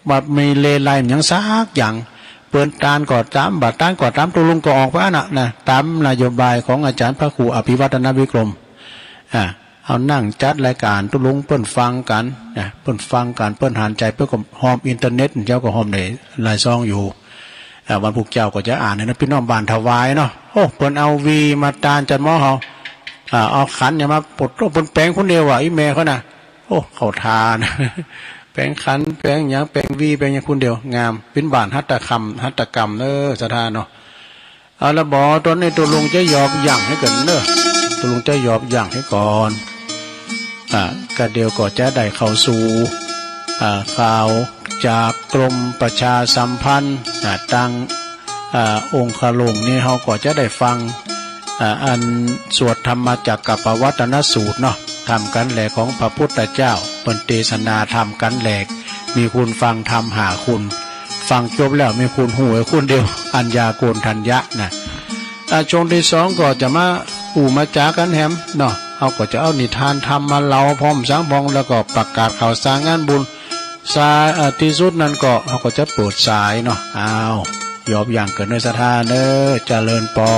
บ่มีเล่ห์ไล่หยังสักอย่าง เปิ้นตานก็ตาม บ่ตานก็ตาม ตุลุงก็ออกไปอั้นน่ะนะ ตามนโยบายของอาจารย์พระครูอภิวัฒนวิกรม อ่า เอานั่งจัดรายการ ตุลุงเปิ้นฟังกั๋นนะ เปิ้นฟังกั๋น เปิ้นหันใจ๋ เปิ้นก็ฮอมอินเทอร์เน็ต เจ้าก็ฮอมได้หลายซองอยู่ อ่า วันพุธเจ้าก็จะอ่านนะ ปี้น้องบ้านถวายเนาะ โอ้ เปิ้นเอาวีมาตานจันหมอเฮา อ่า เอาขันเนี่ยมาปลด โอ้ เปิ้นแป๋งคนเดียวอ่ะ อีแม่เขาน่ะ โอ้ เข้าทานะ แป๋งขัน แป๋งหยัง แป๋งวี แป๋งหยังคนเดียว งาม เป๋นบ้านหัตถกรรม หัตถกรรมเนาะ ศรัทธาเนาะ เอาละบ่ ตอนนี้ตุลุงจะหยอบยั้งหื้อก่อนเนาะ ตุลุงจะหยอบยั้งหื้อก่อน อ่า ก็เดี๋ยวก็จะได้เข้าสู่ อ่า ข่าวจากกรมประชาสัมพันธ์ อ่า ตัง อ่า องค์คาหลวงนี่เฮาก็จะได้ฟัง อ่า อันสวดธรรมจักรกัปปวัตตนสูตรเนาะ ธรรมกั๋นแหลกของพระพุทธเจ้า เปิ้นเตสนาธรรมกั๋นแหลก มีคนฟังธรรมห้าคน ฟังจบแล้วมีคนฮู้คนเดียว อัญญาโกณฑัญญะนะ อ่า ช่วงตี้สองก็จะมาอู้มาจ๋ากั๋นแหมเนาะ เฮาก็จะเอานิทานธรรมมาเล่าพร้อมสังพอง แล้วก็ประกาศข่าวสารงานบุญ สาย อ่า ตี้สุดนั้นก็เฮาก็จะเปิดสายเนาะ อ้าว หยอบยั้งก่อนเนาะ ศรัทธาเนาะ เจริญปอ